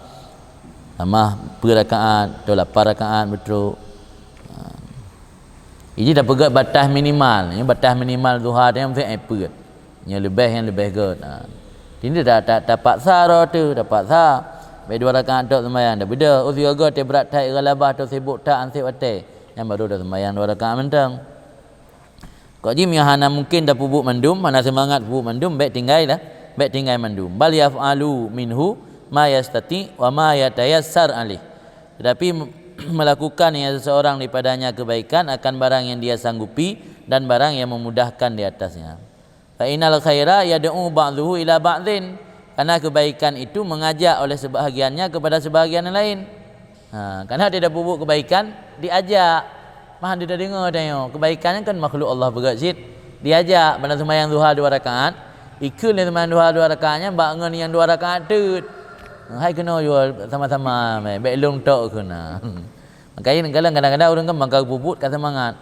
Tamah peuet rakaat, atau lapan rakaat beutrok. Ha. Iji tapeugèt batas minimal. Nyoe batas minimal duha nyan meusti ai peuet. Nyoe leubeh, nyan leubeh gèt. Ha. Jadi ta-, ta-, tapaksa droe teuh, tapaksa. Bèk dua rakaat tok sembahyang, dah beudôh. Oh, sigoe-goe teuh brat that, ghalabah teuh sibuk that, anseb watèe. Nyan baru dah sembahyang dua rakaat mantong. Kok jih meunyoe hana mungken tapeubuet mandum, hana seumangat peubuet mandum, bèk tinggai lah, bèk tinggai mandum. Bal yaf'alu minhu ma yastati' wa ma yatayassar alaih. Tetapi, melakukan yang seseorang daripadanya kebaikan akan barang yang dia sanggupi dan barang yang memudahkan di atasnya. Fa innal khaira yad'u ba'dhuhu ila ba'dhin. Karena kebaikan itu mengajak oleh sebahagiannya kepada sebahagian yang lain. Ha, karena dia dah peubuet kebaikan, diajak. Mah dia dah dengar tanyoe, kebaikan nyan kan makhluk Allah peugah cit. Diajak, bak na seumayang duha dua rakaat, ikheun lé seumayang duha dua rakaat nyan bak ngon nyang dua rakaat teut. Hai keunoe jua sama-sama, bèk lôn tok kheun na. Makanya kadang-kadang ureueng kan bangka peubuet ka seumangat.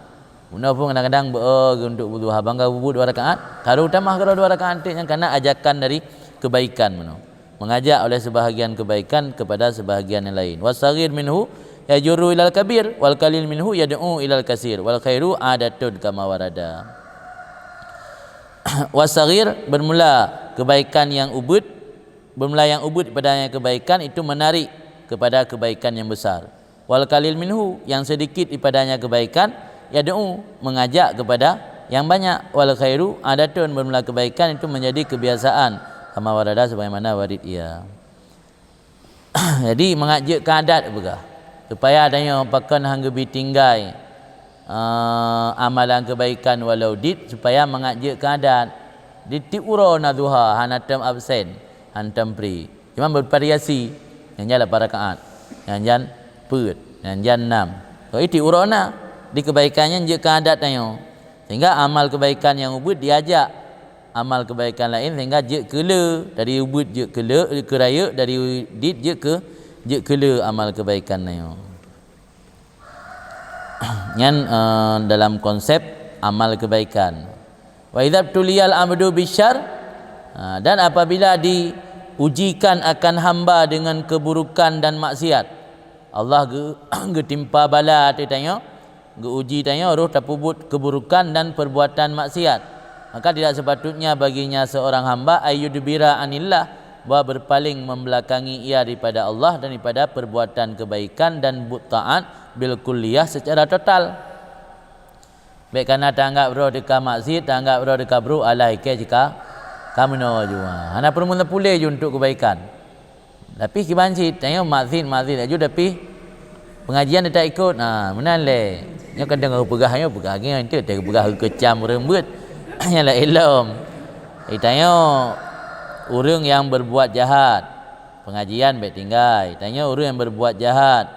Bunoe pun kadang-kadang beu-, eh, untuk duha bangka peubuet dua rakaat, taruh tamah keudroe dua rakaat teuk nyan karena ajakan dari kebaikan bunoe. Mengajak oleh sebahagian kebaikan kepada sebahagian yang lain. Wasaghir minhu yajurru ilal kabir, wal qalil minhu yad'u ilal kasir, wal khairu adatun kama warada. Wasaghir, bermula kebaikan yang ubit, bermula yang ubit padanya kebaikan itu menarik kepada kebaikan yang besar. Wal qalil minhu, yang sedikit padanya kebaikan, yad'u, mengajak kepada yang banyak. Wal khairu adatun, bermula kebaikan itu menjadi kebiasaan. Kama warada, sebagaimana warid ia. Jadi, mangat jeuet keu adat peugah. Supaya tanyoe pakon han geubi tinggai, eh, amalan kebaikan walau dit, supaya mangat jeuet keu adat. Di tiep uroe na duha, hana tem absen, hana tem pri. Cuma bervariasi. Nyang jan lapan rakaat, nyang jan peuet, nyang jan nam. Kok iti uroe na, di kebaikan nyan jeuet keu adat tanyoe. Sehingga amal kebaikan nyang ubit diajak amal kebaikan laén sehingga jeuet keu le, dari ubit jeuet keu le, keu rayeuk, dari dit jeuet keu, jeuet keu le amal kebaikan tanyoe. Nyan, eh, dalam konsep amal kebaikan. Wa idza tuliyal abdu bisyar, ha, dan apabila diujikan akan hamba dengan keburukan dan maksiat, Allah ge-, geutimpa bala ateueh tanyoe, geuuji tanyoe roh tapeubuet keburukan dan perbuatan maksiat, maka tidak sepatutnya baginya seorang hamba ayyudbira anillah, bahwa berpaling membelakangi ia daripada Allah dan daripada perbuatan kebaikan dan buet taat bil kulliyah secara total. Bèk kana tanggap droe teuka maksiet, tanggap droe teuka brok, alah ikèe cika ka meunoe jua. Hana peurumoh puléh ju untuk kebaikan. Tapi kiban cit, tanyoe maksiet, maksiet laju, tapi pengajian teutap ikot. Ha, meunan lé. Nyoe kan teungoh peugah, nyoe peugah lagèe nyan, teuh peugah keucam ureueng beuet. Nyan lah ilom. Eh, tanyoe ureueng nyang berbuat jahat, pengajian bèk tinggai. Tanyoe ureueng nyang berbuat jahat,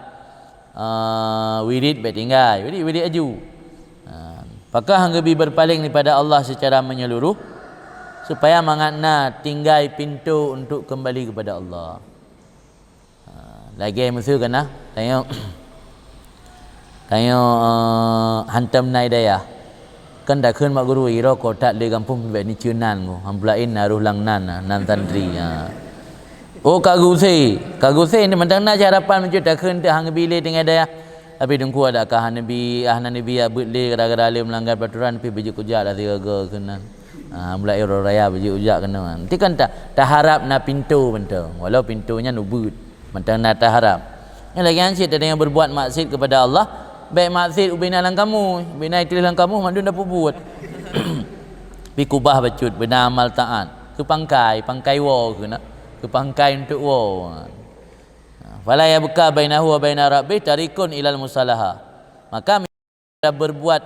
ah, wirid bèk tinggai, wirid, wirid aju. Ah, pakon han geubi berpaling daripada Allah secara menyeluruh, supaya mangat na tinggai pintoe untuk kembali kepada Allah. Ah, lagèe miseue kana, tanyoe, tanyoe, eh, hantom na i dayah. Kan takheun bak guru, "Iro kotak lé gampông bèk ni ceunan ko, han peulaén na roh lam nan, nan santri." Ha. Oh, ka gusé, ka gusé ni mantong na harapan meunyoe takheun teuh han geubi lé tinggai dayah. Tapi Teungku, adakah hana neubi, hana neubi abeuet lé gara-gara lé meulanggar peraturan, tapi beujeuet kujak dah sigoe-goe keunan. Ha, mulai uroe raya beujeuet kujak keunan. Nanti kan ta-, taharap na pintoe mantong, walau pintoe nyan ubeuet. Mantong na taharap. Nyan lagèe nyan cit, tanyoe berbuat maksiat kepada Allah, bèk maksiat ubé na lam kamus, ubé na ituléh lam kamus mandum tapeubuet. Pi kubah bacut, beuna amal taat. Keu pangkai, pangkai woe keunan. Keu pangkai untuk woe. Fala yabqa bainahu wa baina rabbih tarikun ilal musalaha. Maka berbuat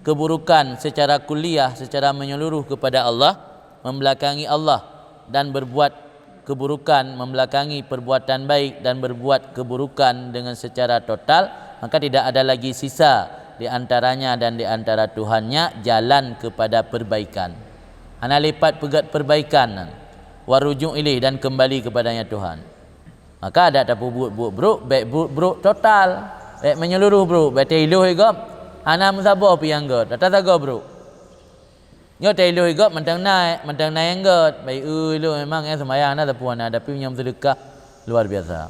keburukan secara kulliyah, secara menyeluruh kepada Allah, membelakangi Allah, dan berbuat keburukan, membelakangi perbuatan baik dan berbuat keburukan dengan secara total, maka tidak ada lagi sisa di antaranya dan di antara Tuhannya jalan kepada perbaikan. Hana lepat peugét perbaikan nan, warujuk ilaih, dan kembali kepadanya Tuhan. Maka adak tapeubuet buet brok, bék buet brok total, bék menyeluruh brok, bék tailoh gob, hana meusaboh pih nyang gét, ata sagoe brok. Nyoe tailoh gob mantong na, mantong na nyang gét, baik eu ilôn memang nyang seumayang na sapeue na, tapi meunyoe meuseudeukah luar biasa.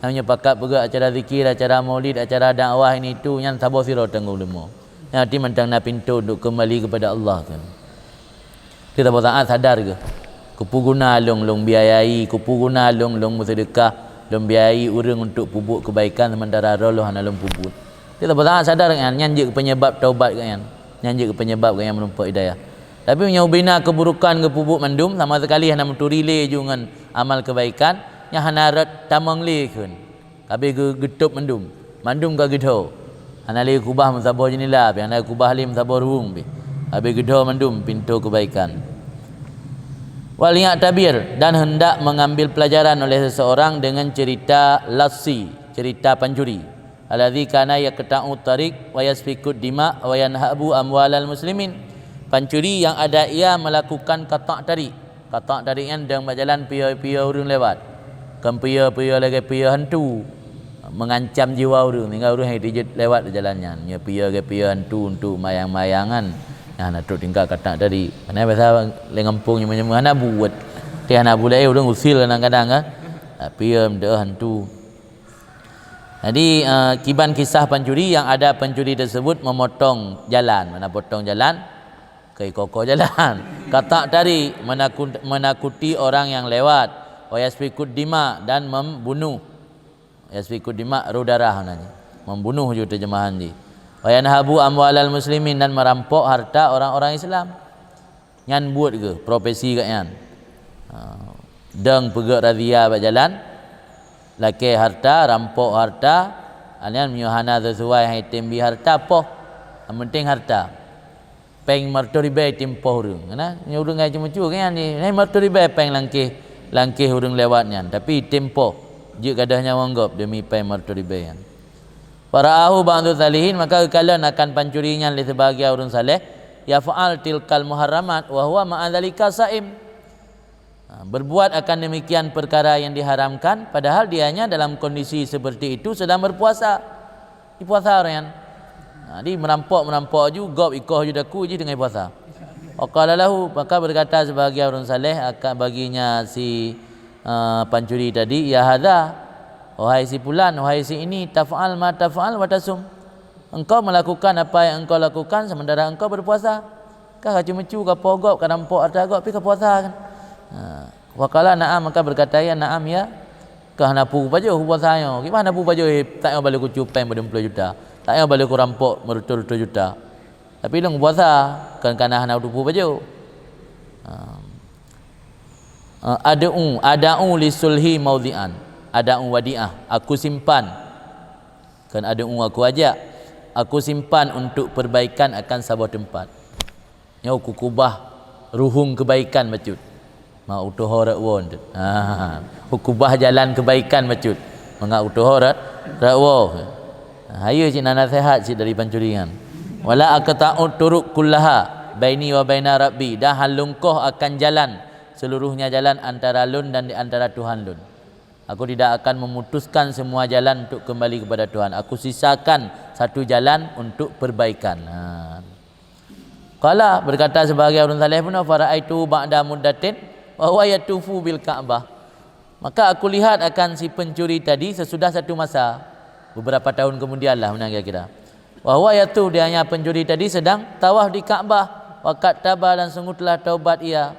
Nyoe pakat peugah acara zikir, acara maulid, acara dakwah ini itu nyan saboh sidroe teungoh leumo. Nyan arti mantong na pintoe untuk kembali kepada Allah kan. Kita saboh saat sadar ke? Kupeuguna lôn, lôn biayai, kupeuguna lôn, lôn meuseudeukah, lôn biayai ureuëng untuk peubuet kebaikan sementara droe lôn hana lôn peubuet. Kita saboh saat sadar kan, nyan jeuet penyebab taubat kan. Nyan jeuet penyebab gobnyan meurumpok hidayah. Tapi meunyoe ubina keuburukan geupeubuet mandum, sama sekali hana meuturi lé ju ngon amal kebaikan, nyan hana rot tamong lé kheun. Ka abéh geu-, geutôb mandum. Mandum ka geudho. Hana lé kubah meusaboh jeunela pih, hana kubah lé meusaboh ruweueng pih. Ka abéh geudho mandum pintoe kebaikan. Wal ya'tabir, dan hendak mengambil pelajaran oleh seseorang dengan cerita lassi, cerita pancuri. Alladzi kana yaqta'u tariq wa yasfikud dima wa yanhabu amwalal muslimin. Pancuri yang ada ia melakukan qata' tariq. Qata' tariq nyan dong bak jalan piôh-piôh ureuëng lewat. Kon piôh-piôh lagée piôh hantu. Mengancam jiwa ureuëng, sehingga ureuëng hai jeuet lewat jalan nyan. Nyoe piôh lagée piôh hantu untuk mayang-mayangan. Nah, na trok tingkat qata' tariq. Karena biasa lé gampông nyeumoh-nyeumoh hana buet. Teuh hana buet, eh, ureuëng usil kadang-kadang kan. Tapi ya, hantu. Jadi, eh, kiban kisah pancuri yang ada, pancuri tersebut memotong jalan. Mana potong jalan? Keu iko-iko jalan. Qata' tariq, menaku-, menakuti orang yang lewat. Wa yasfikud dima, dan membunuh. Yasfikud dima, roh darah namanya. Membunuh juga terjemahan di. Wa yanhabu amwalal muslimin, dan merampok harta orang-orang Islam. Nyan buet geuh profesi gobnyan. Ha, dong peugét razia bak jalan, lakée harta, rampok harta, ha, nyan meunyoe hana sesuai hai tem bi harta poh. Yang penting harta. Péng meureutoh ribée tem poh ureuëng. Nah, nyoe ureuëng hai ceumeucue gobnyan di, hai meureutoh ribée péng langkeh, langkeh ureuëng lewat nyan, tapi tem poh. Jeuet gadôh nyawöng gob demi péng meureutoh ribée nyan. Fara'ahu ba'du salihin, maka geukalon akan pancuri nyan lé sebahagian ureuëng saleh, yaf'al tilkal muharramat wa huwa ma'a dzalika shaim. Ha, berbuat akan demikian perkara yang diharamkan, padahal dianya dalam kondisi seperti itu sedang berpuasa. Di puasa orang nyan. Ha, jadi merampok-merampok ju, gob ikoh ju daku jih teungoh puasa. Wa qala lahu, maka berkata sebahagian ureuëng saleh akan baginya si, eh, pancuri tadi, "Ya hadza, wahai si pulan, wahai si ini, taf'al ma taf'al wa tasum." Engkau melakukan apa yang engkau lakukan sementara engkau berpuasa. Kah ka ceumeucue, ka poh gob, ka rampok harta gob, pi ka puasa kan. Ha. Wa qala na'am, maka berkata ia, "Na'am ya." Kah na peue kupajoh puasa nyoe. Kiban na peue kupajoh, eh, tak nyoe balik kucue péng padum ploh juta. Tak nyoe balik kurampok meureutoh-reutoh juta. Tapi lôn puasa, kan kana hana tupu baju. Ha. Eh, ad'u, ad'u li sulhi maudhi'an. Ad'u wadi'ah, aku simpan. Kan ad'u, aku ajak. Aku simpan untuk perbaikan akan saboh teumpat. Nyoe kukubah ruhueng kebaikan bacut. Ma utoho rot woe. Ha, kukubah jalan kebaikan bacut. Mangat utoho rot, rot woe. Ha, hayeue cit na naseuhat cit dari pancuri nyan. Wala aqta'u turuq kullaha baini wa baina rabbi, dan han lôn koh akan jalan, seluruhnya jalan antara lôn dan di antara Tuhan lôn. Aku tidak akan memutuskan semua jalan untuk kembali kepada Tuhan. Aku sisakan satu jalan untuk perbaikan. Ha. Qala, berkata sebahagian ureuëng saleh pun, "Fara'aitu ba'da muddatin wa huwa yatufu bil Ka'bah." Maka aku lihat akan si pencuri tadi sesudah satu masa, beberapa tahun kemudian lah, meunan kira-kira. Wa huwa yatuf, dia hanya pencuri tadi sedang tawaf di Ka'bah. Wa qad taba, dan sungguh telah taubat ia.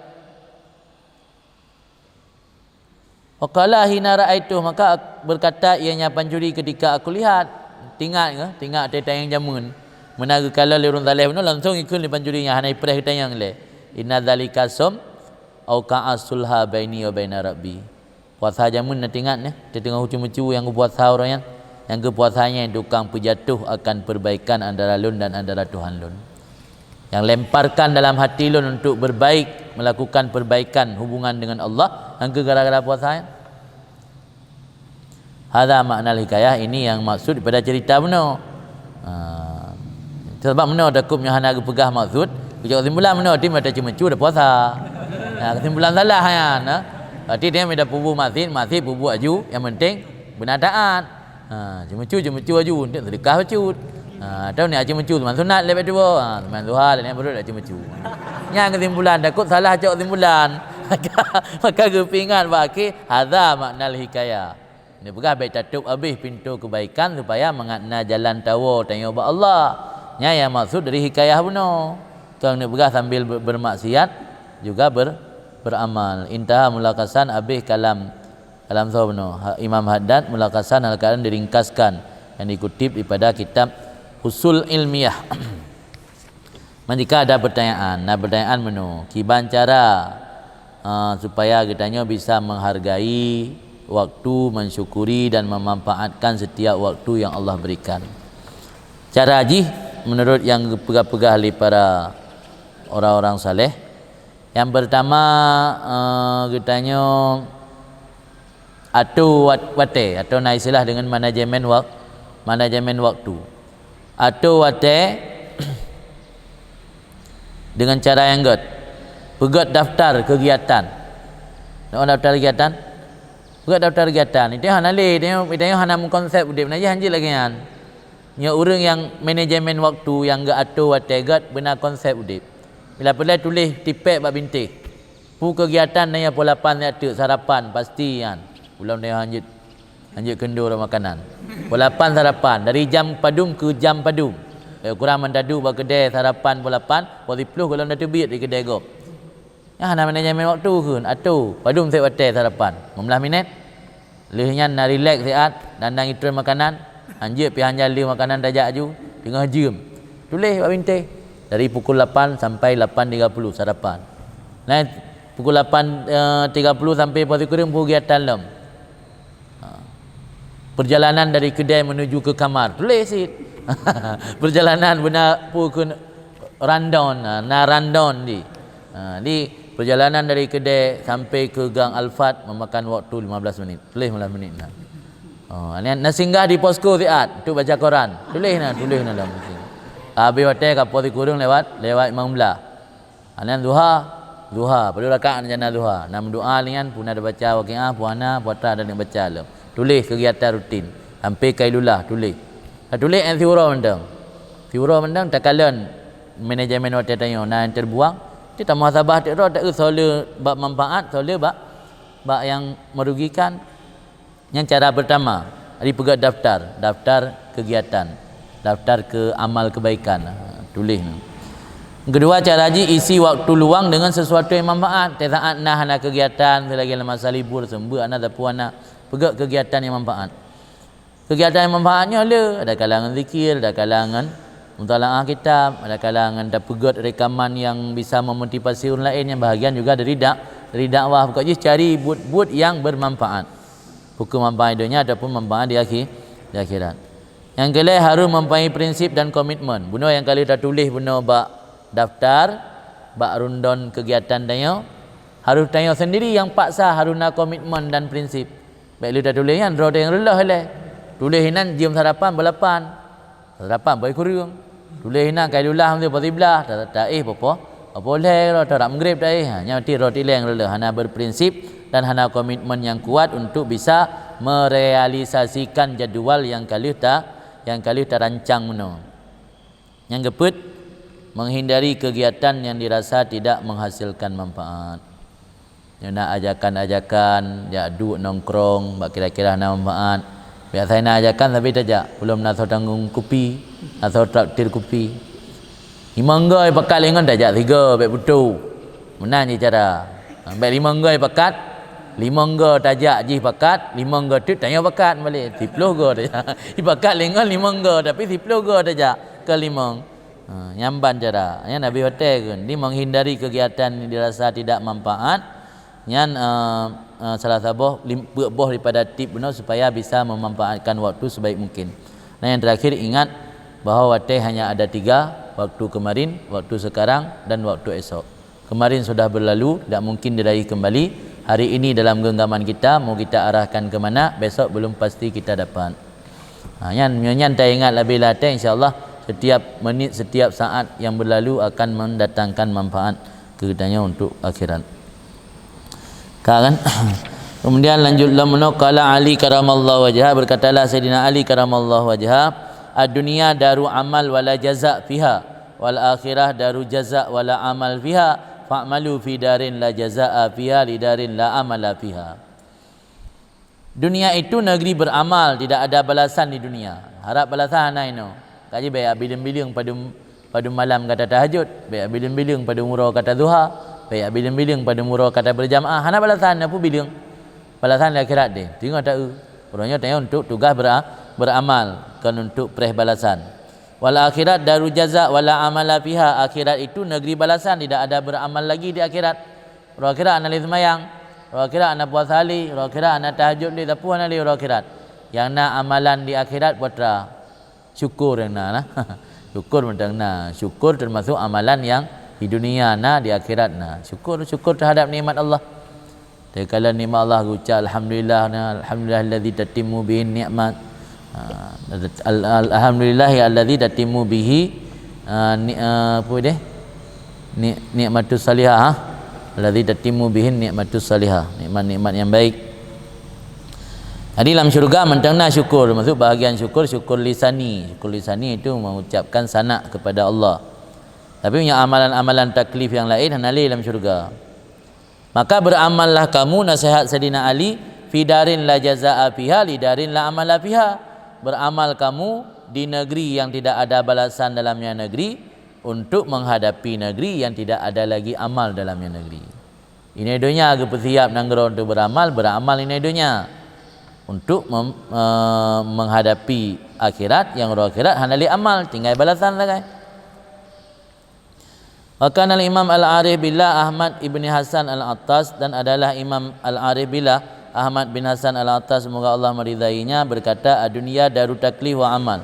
Wa qala hina ra'aitu, maka ak-, berkata ianya pancuri ketika aku lihat. Tingat ke? Tingat teuh tanyong jameun. Meunan geukalon lé ureuëng saleh bunoe langsung ikheun lé pancuri nyan, hana ipreh geutanyong lé. Inna dzalika shaum au ka'a sulha baini wa baina rabbi. Puasa jameun na tingat neh, teuteungoh ucu-mucu nyang geupuasa uroe nyan. Nyang geupuasa nyan tukang peujatoh akan perbaikan antara lôn dan antara Tuhan lôn. Yang lemparkan dalam hati lôn untuk berbaik, melakukan perbaikan hubungan dengan Allah, nyang keuh gara-gara puasa nyan. Hadza makna hikayah, ini yang maksud daripada cerita bunoe. Ha. Sebab bunoe takot nyoe hana geupeugah maksud, keucok kesimpulan bunoe, tim ada ceumeucu dah puasa. Ha, kesimpulan salah nyan, ha. Berarti dia mida pubuh masjid, masjid pubuh aju, yang penting beuna taat. Ha, ceumeucu, ceumeucu aju, untuk sedekah bacut. Ha, atau ni ceumeucu seumbahyang sunat leubeh dua. Ha, seumbahyang duha, lain baru dak ceumeucu. Nyan kesimpulan, takot salah cok kesimpulan. Maka, maka geupeuingat bak akhé, hadza maknal hikayah. Neupeugah bèk tatôp abéh pintoe keubaikan supaya mangat na jalan tawoe tanyoe bak Allah. Nyan nyang maksud dari hikayah bunoe. Kon neupeugah sambil ber-, bermaksiat juga ber-, beramal. Intaha mulakhasan, abéh kalam, kalam soe bunoe? Ha, Imam Haddad, mulakhasan hal keadaan diringkaskan, yang dikutip daripada kitab Usul Ilmiah. Man jika ada pertanyaan, na pertanyaan bunoe, kiban cara, eh, supaya geutanyoe bisa menghargai waktu, mensyukuri dan memanfaatkan setiap waktu yang Allah berikan. Cara jih menurut yang geupeugah-peugah lé para orang-orang saleh, yang pertama, eh, geutanyoe atô wat-, watèe, atau na istilah dengan manajemen wak-, manajemen waktu. Atô watèe dengan cara nyang gèt. Peugèt daftar kegiatan. Nak daftar kegiatan? Peugèt daftar kegiatan. Itu hana lé, itu, itu hana meukonsep udép. Nah, jih hanjeuet lagèe nyan. Nyoe ureueng nyang manajemen waktu, nyang geuatô watèe gèt, beuna konsep udép. Bila peureulèe tuléh tipèk bak bintéh. Peue kegiatan na ya poh lapan siat teuk, sarapan pasti nyan. Ulôn teuh hanjeuet, hanjeuet keundo rot makanan. Poh lapan sarapan, dari jam padum keu jam padum. Lé kurang mantadu bak keudè sarapan poh lapan, poh siplôh gohlom tateubiet di keudè gob. Nyan hana manajemen waktu kheun, atô, padum sép watèe sarapan, lima belas minit. Lheueh nyan na rileks siat, dan, dan itreun makanan, hanjeuet pih hana le makanan tajak aju, teungoh jeuem. Tuléh bak bintéh, dari pukul lapan sampai lapan tiga puluh sarapan. Nah, pukul lapan, eh, tiga puluh sampai poh sikureueng peue kegiatan lom. Ha. Perjalanan dari kedai menuju ke kamar, tuléh cit. Perjalanan beuna peue kheun rundown, ha, na rundown di. Ha, di perjalanan dari kedai sampai ke gang Alfat memakan waktu lima belas minit. Tuléh lima belas minit na. Oh, na, na singgah di posko siat untuk baca koran. Tuléh na, tuléh na dalam mesin. Habéh watèe ka poh sikureueng lewat, lewat limong blah. Ha, nyan duha, duha, padum rakaat rencana duha. Na meudoa nyan, peue na tabaca Waqiah, peue hana, peue atra dan baca lom. Tuléh kegiatan rutin. Sampai kailulah, tuléh. Ka tuléh, eh, siuroe mantong. Siuroe mantong takalon manajemen watèe tanyoe na nyang terbuang. Cit tamuhasabah teuk droe, taeu soe le bak manfaat, soe le bak, bak nyang merugikan. Nyan cara pertama, dipeugèt daftar, daftar kegiatan, daftar ke amal kebaikan. Ha, tuléh nyoe. Yang kedua, cara jih isi waktu luang dengan sesuatu yang manfaat. Tiep saat na hana kegiatan, selagi lam masa libur, seumeubeuet na, sapeue na, peugèt kegiatan yang manfaat. Kegiatan yang manfaat nyoe le, ada kala ngon zikir, ada kala ngon mutalaah kitab, ada kala ngon tapeugèt rekaman yang bisa memotivasi ureueng laén, yang bahagian juga dari dak-, dari dakwah. Pokok jih cari buet-buet yang bermanfaat. Bukan manfaat donya ataupun manfaat di akhir, di akhirat. Nyang keulhèe harus mempunyai prinsip dan komitmen. Bunoe nyang ka lheueh tatuléh bunoe bak daftar, bak rundown kegiatan tanyoe, harus tanyoe sendiri yang paksa harus na komitmen dan prinsip. Bèk lheueh tatuléh nyan, droe nyang reuloh ilèe. Tuléh inan jeuem sarapan poh lapan. Sarapan poh sikureueng. Tuléh inan kailulah meusti poh siblah, ta-, taéh poh, poh, poh lhèe, droe teurak meugréb taéh. Ha, nyan berarti droe ilèe nyang reuloh, hana berprinsip dan hana komitmen yang kuat untuk bisa merealisasikan jadual nyang ka lheueh ta-, nyang ka lheueh tarancang bunoe. Nyang keupeuet, menghindari kegiatan yang dirasa tidak menghasilkan manfaat. Nyoe na ajakan-ajakan, jak duek nongkrong, bak kira-kira hana manfaat. Biasa na ajakan tapi tajak, ulôn na soe tanggong kupi, na soe traktir kupi. Limong goe pakat lé ngon tajak sigoe, bèk putôh. Meunan jih cara. Ha, bèk limong goe pakat, limong goe tajak jih pakat, limong goe teuk tanyoe pakat balek. Siplôh goe tajak. Ipakat lé ngon limong goe, tapi siplôh goe tajak, kon limong. Ha, nyan ban cara. Nyan Nabi watèe kheun, di menghindari kegiatan yang dirasa tidak manfaat, nyan, eh, eh, salah saboh lim-, peuet boh daripada tip bunoe supaya bisa memanfaatkan waktu sebaik mungkin. Dan yang terakhir, ingat bahwa watèe hanya ada tiga, Waktu kemarin, waktu sekarang, dan waktu esok. Kemarin sudah berlalu, tidak mungkin diraih kembali. Hari ini dalam genggaman kita, mau kita arahkan ke mana, besok belum pasti kita dapat. Ha, nyan, nyan taingat lebih latih, insya Allah setiap menit, setiap saat yang berlalu akan mendatangkan manfaat keu geutanyoe untuk akhirat. Ka kan? Kemudian lanjut lom meunoe, qala Ali karamallahu wajha, berkatalah Saidina Ali karamallahu wajha, "Ad-dunya daru amal wala jaza fiha, wal akhirah daru jaza wala amal fiha, fa'malu fi darin la jazaa fiha li darin la amala fiha." Dunia itu negeri beramal, tidak ada balasan di dunia. Harap balasan hana inoe. Kaji bèk bileung-bileung padum, padum malam gata tahajud, bèk bileung-bileung padum uroe gata duha, bèk bileung-bileung padum uroe gata berjamaah, hana balasan, na peue bileung. Balasan di akhirat deh. Teungoh ta-eu. Uroe nyoe tanyoe untuk tugas bera-, beramal, kon untuk preh balasan. Wal akhirat daru jaza wala amala fiha. Akhirat itu negeri balasan, tidak ada beramal lagi di akhirat. Uroe akhirat hana lé seumayang, uroe akhirat hana puasa lé, uroe akhirat hana tahajud lé, sapeue hana lé uroe akhirat. Nyang na amalan di akhirat peue treuk? Syukur nyang na, nah. Syukur mantong na. Syukur termasuk amalan yang di dunia na, di akhirat na. Syukur, syukur terhadap nikmat Allah. Tatkala nikmat Allah geucap, "Alhamdulillah, alhamdulillahilladzi tatimmu bihi ni'mat." Ha, al-, al-, alhamdulillahi alladzi tatimmu bihi, ha, ni-, ha, apa deh? Ni-, nikmatus salihah, ha? Alladzi tatimmu bihi nikmatus salihah. Nikmat-nikmat yang baik. Jadi lam syurga mantong na syukur, maksud bahagian syukur, syukur lisani. Syukur lisani itu mengucapkan sana kepada Allah. Tapi punya amalan-amalan taklif yang lain hana lé lam syurga. Maka beramallah kamu, nasihat Saidina Ali, "Fi darin la jazaa fiha, li darin la amala fiha." Beramal kamu di negeri yang tidak ada balasan dalamnya negeri, untuk menghadapi negeri yang tidak ada lagi amal dalamnya negeri. Ini dunia geupeusiap nanggroe untuk beramal, beramal ini dunia. Untuk mem-, eh, menghadapi akhirat, yang uroe akhirat hana lé amal, tinggai balasan sagai. Wa kana al-Imam Al-Arif Billah Ahmad ibni Hasan Al-Attas, dan adalah Imam Al-Arif Billah Ahmad bin Hasan Al-Attas, semoga Allah meridainya, berkata, "Ad-dunya daru taklif wa amal."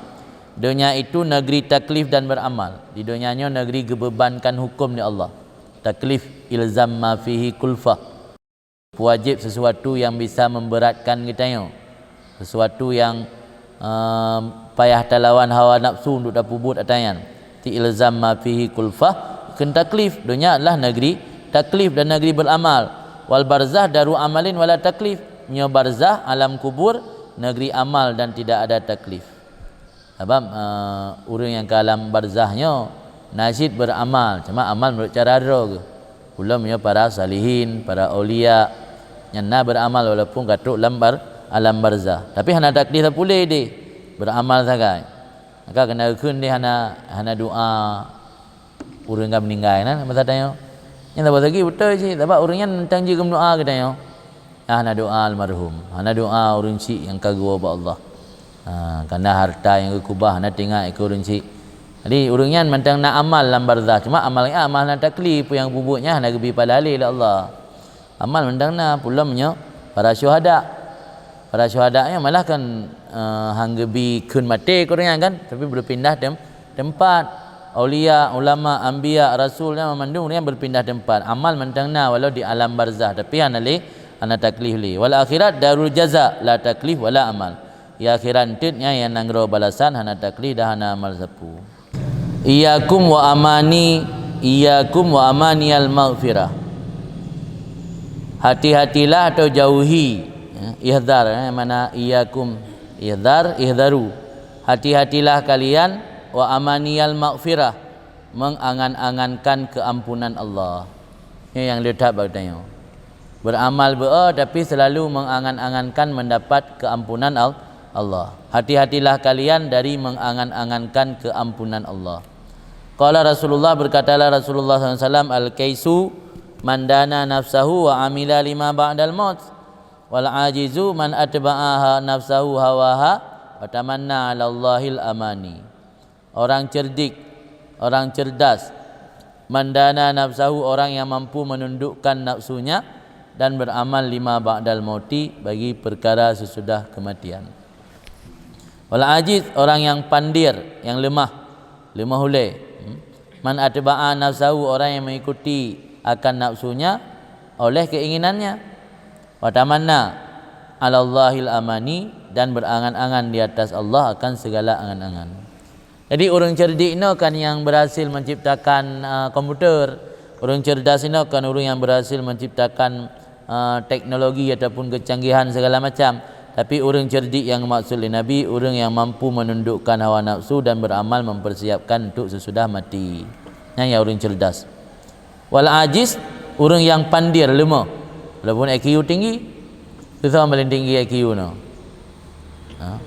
Dunia itu negeri taklif dan beramal. Di dunia nyoe negeri geubebankan hukum di Allah. Taklif, ilzam ma fihi kulfah. Wajib sesuatu yang bisa memberatkan geutanyoe, sesuatu yang, ehm, payah talawan hawa nafsu untuk tapeubuet atra nyan. Ti ilzam ma fihi kulfah, kheun taklif. Dunia adalah negeri taklif dan negeri beramal. Wal barzah daru amalin wala taklif. Nyoe barzah, alam kubur, negeri amal dan tidak ada taklif. Sabab, eh, ureuëng nyang ka lam barzah nyoe na cit beramal, cuma amal meunurot cara droe geuh. Ulôn nyoe para salihin, para aulia, nyan na beramal walaupun ka trok lam bar-, alam barzah. Tapi hana taklif sapeue lé deh, beramal sagai. Maka keuneuk kheun deh hana, hana doa, ureuëng ka meuninggai na masa tanyoe. Nyan saboh segi beutôi cit, sabab ureuëng nyan mantong jeuet geumeudoa keu tanyoe. Hana doa almarhum, hana doa ureuëng chik nyang ka geuwoe bak Allah. Ha, kana harta nyang geukubah hana teuingat keu ureuëng chik. Jadi ureuëng nyan mantong na amal lam barzah, cuma amal nyan amal hana taklif, peue nyang peubuet nyan hana geubri pahala lé lé Allah. Amal mantong na, peulom nyoe para syuhada. Para syuhada nyan malah kan, eh, han geubri kheun maté keu ureuëng nyan kan, tapi beupindah tem-, teumpat. Aulia, ulama, anbiya, rasul nyan mandum nyan beupindah teumpat. Amal mantong na walau di alam barzah, tapi hana lé, hana taklif lé. Wal akhirat darul jaza, la taklif wala amal. Ya akhirat enteuk nyan nyang nanggroe balasan, hana taklif dan hana amal sapeue. Iyyakum wa amani, iyyakum wa amaniyal maghfirah. Hati-hatilah atau jauhi, ya, ihdar, ya, mana iyyakum, ihdar, ihdaru. Hati-hatilah kalian, wa amaniyal maghfirah, mengangan-angankan keampunan Allah. Ini yang letak bak tanyoe. Beramal beu, tapi selalu mengangan-angankan mendapat keampunan Al-, Allah. Hati-hatilah kalian dari mengangan-angankan keampunan Allah. Qala Rasulullah, berkatalah Rasulullah sallallahu alaihi wasallam, "Al-kaisu man dana nafsahu wa amila lima ba'dal maut. Wal ajizu man atba'aha nafsahu hawaha wa tamanna 'ala Allahil amani." Orang cerdik, orang cerdas, man dana nafsahu, orang yang mampu menundukkan nafsunya dan beramal lima ba'dal mauti, bagi perkara sesudah kematian. Wal ajiz, orang yang pandir, yang lemah, lemah ulée. Hmm? Man atba'a nafsahu, orang yang mengikuti akan nafsunya oleh keinginannya. Wa tamanna 'alallahil amani, dan berangan-angan di atas Allah akan segala angan-angan. Jadi ureuëng cerdik inoe kan nyang berhasil menciptakan, a, komputer. Ureuëng cerdas inoe kan ureuëng nyang berhasil menciptakan, a, teknologi ataupun kecanggihan segala macam. Tapi ureuëng cerdik nyang maksud lé Nabi, ureuëng nyang mampu menundukkan hawa nafsu dan beramal mempersiapkan untuk sesudah mati. Nyan ya ureuëng cerdas. Wal ajiz, ureuëng nyang pandir, leumoh. Walaupun I Q tinggi, susah paling tinggi I Q nyoe. Ha?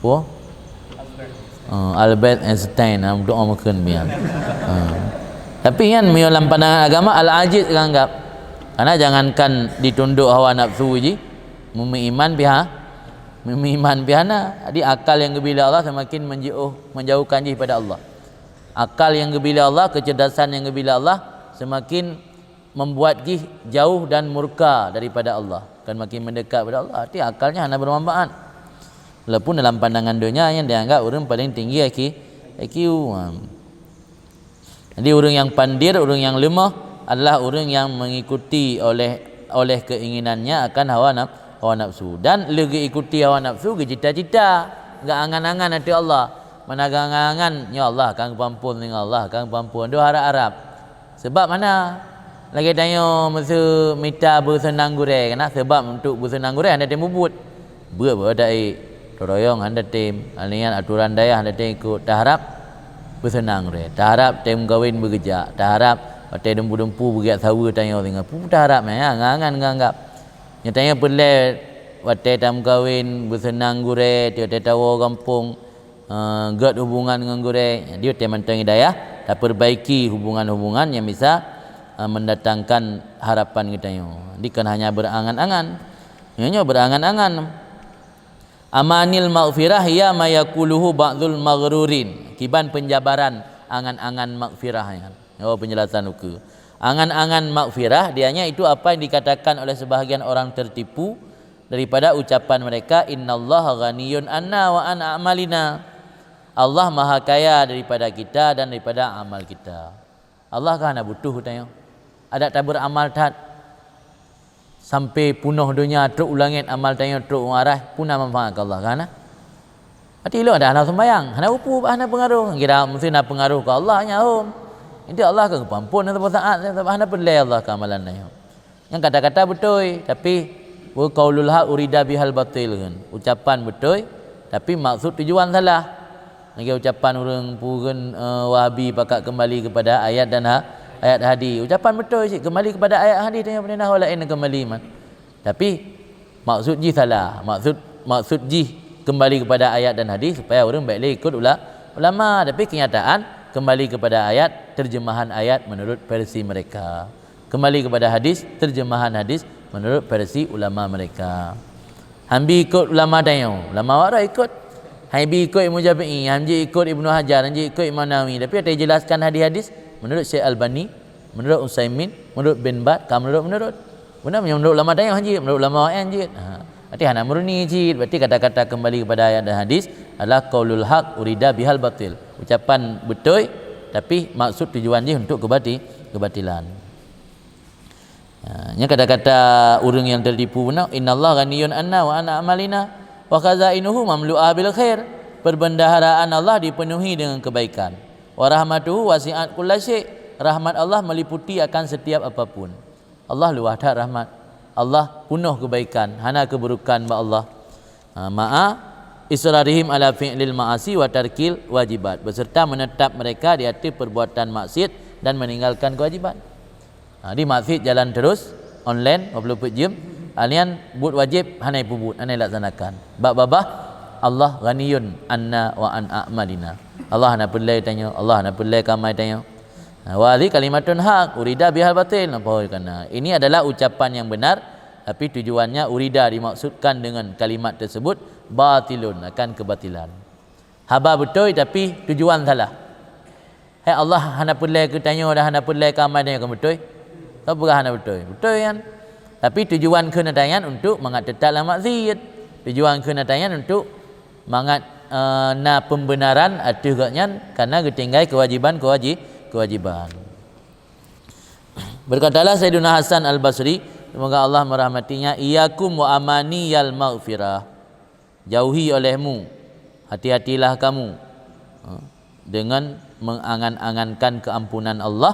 Wo? Oh, Albert Einstein, ha, doa mungkin biar. Ha. Tapi kan meunyoe lam pandangan agama, al-ajiz ka anggap. Karena jangankan ditunduk hawa nafsu ji, meumi iman pih ha, meumi iman pih hana. Jadi akal yang geubri lé Allah semakin menjauh, menjauhkan jih pada Allah. Akal yang geubri lé Allah, kecerdasan yang geubri lé Allah semakin membuat jih jauh dan murka daripada Allah, kan makin mendekat pada Allah. Arti akalnya hana bermanfaat. Walaupun dalam pandangan dunia yang dianggap ureuëng paling tinggi I Q, I Q. Ha. Jadi ureuëng yang pandir, ureuëng yang lemah adalah ureuëng yang mengikuti oleh oleh keinginannya akan hawa naf, hawa nafsu. Dan lé geuikuti hawa nafsu, geucita-cita, geuangan-angan ateueh Allah. Mana geuangan-angan, ya Allah akan geupampun, ya Allah akan geupampun. Dua harap-harap. Sebab mana? Lagée tanyoe meuseu mita beuseunang gurée, kana sebab untuk beuseunang gurée hana tém bubuet. Beuet-beuet taék, toroyong hana tém, alian aturan dayah hana tém ikot, taharab beuseunang gurée, taharab tém kawén beugeujak, taharab watée dumpu-dumpu beugiat saweue tanyoe singoh. Peue taharab nyan, angan-angan nganggap. Nyoe tanyoe peureulée watée tameukawen, beuseunang gurée, watée tawoe gampông, eh, gét hubungan ngon gurée, jadi watée mantong hidayah, tapeurbaiki hubungan-hubungan nyang bisa, eh, mendatangkan harapan geutanyoe. Jadi kon hanya beurangan-angan. Nyoe, nyoe beurangan-angan. Amanil maghfirah hiya ma yaquluhu ba'dul maghrurin. Kiban penjabaran angan-angan maghfirah nyan. Oh, penjelasan ukeue. Angan-angan maghfirah, dianya itu apa yang dikatakan oleh sebahagian orang tertipu daripada ucapan mereka, "Innallaha ghaniyun anna wa an a'malina." Allah Maha Kaya daripada kita dan daripada amal kita. Allah ka hana butuh geutanyoe. Adak tabeuamal that sampai punoh donya trok u langét, amal tanyoe trok u arai, peue na manfaat keu Allah, ka hana? Até ilok dah hana sembayang, hana upu, hana pengaruh. Kira mesti na pengaruh keu Allah nyan hom. Inti Allah ka geupampun saboh saat, sabab hana peureulée Allah keu amalan tanyoe. Nyang kata-kata beutôi, tapi wa qaulul haq urida bihal batil kan. Ucapan beutôi, tapi maksud tujuan salah. Lagée ucapan ureuëng peureun, eh, Wahabi pakat kembali kepada ayat dan ha, ayat hadis. Ucapan beutôi cit, kembali kepada ayat hadis, tanyoe peunah laén kembali man. Tapi maksud jih salah. Maksud, maksud jih kembali kepada ayat dan hadis supaya ureuëng baik lé ikut ula-, ulama. Tapi kenyataan kembali kepada ayat, terjemahan ayat menurut versi mereka. Kembali kepada hadis, terjemahan hadis menurut versi ulama mereka. Han bi ikut ulama tanyoe, ulama awak droe ikut. Han bi ikut Imam Syafi'i, han jeuet ikut Ibnu Hajar, han jeuet ikut Imam Nawawi. Tapi watée jelaskan hadis-hadis menurut Syekh Albani, menurut Utsaimin, menurut Bin Baz, ka menurut-menurut. Beuna meunyoe menurut ulama tanyoe han jeuet, menurut ulama awak nyan jeuet. Ha. Berarti hana murni cit. Berarti kata-kata kembali kepada ayat dan hadis adalah qaulul haq urida bihal batil. Ucapan beutôi, tapi maksud tujuan jih untuk keubati-, keubatilan. Ha, nyan kata-kata ureuëng nyang teutipu beuna, "Innallaha ghaniyun anna wa an a'malina, wa khazainuhu mamlu'a bil khair." Perbendaharaan Allah dipenuhi dengan kebaikan. "Wa rahmatuhu wasi'at kulla syai'." Rahmat Allah meliputi akan setiap apapun. Allah luwah that rahmat. Allah punoh keubaikan, hana keuburukan bak Allah. Ha, ma'a israrihim ala fi'lil ma'asi wa tarkil wajibat, beserta menetap mereka di atas perbuatan maksiat dan meninggalkan kewajiban. Ha, di maksiat jalan terus, online, dua puluh empat jam, alian buet wajib hana ipubuet, hana ilaksanakan. Bak babah, Allah ghaniyun anna wa an a'malina. Allah hana peureulée tanyoe, Allah hana peureulée keu amai tanyoe. Nah, wa hadhi kalimatun haq, urida bihal batil. Nah, poh kana. Ini adalah ucapan yang benar, tapi tujuannya urida dimaksudkan dengan kalimat tersebut batilun, akan kebatilan. Haba beutôi tapi tujuan salah. Hai Allah hana peureulée keu tanyoe dan hana peureulée keu amai tanyoe, kan beutôi? Tapeugah hana beutôi. Beutôi kan? Tapi tujuan kheun ata nyan untuk mangat teutap lam maksiat. Tujuan kheun ata nyan untuk mangat, eh, na pembenaran ateueh gobnyan karena geutinggai kewajiban-kewaji-, kewajiban. Berkatalah Sayyidina Hasan Al-Basri, semoga Allah merahmatinya, "Iyyakum wa amaniyal maghfirah." Jauhi olehmu, hati-hatilah kamu, ha, dengan mengangan-angankan keampunan Allah.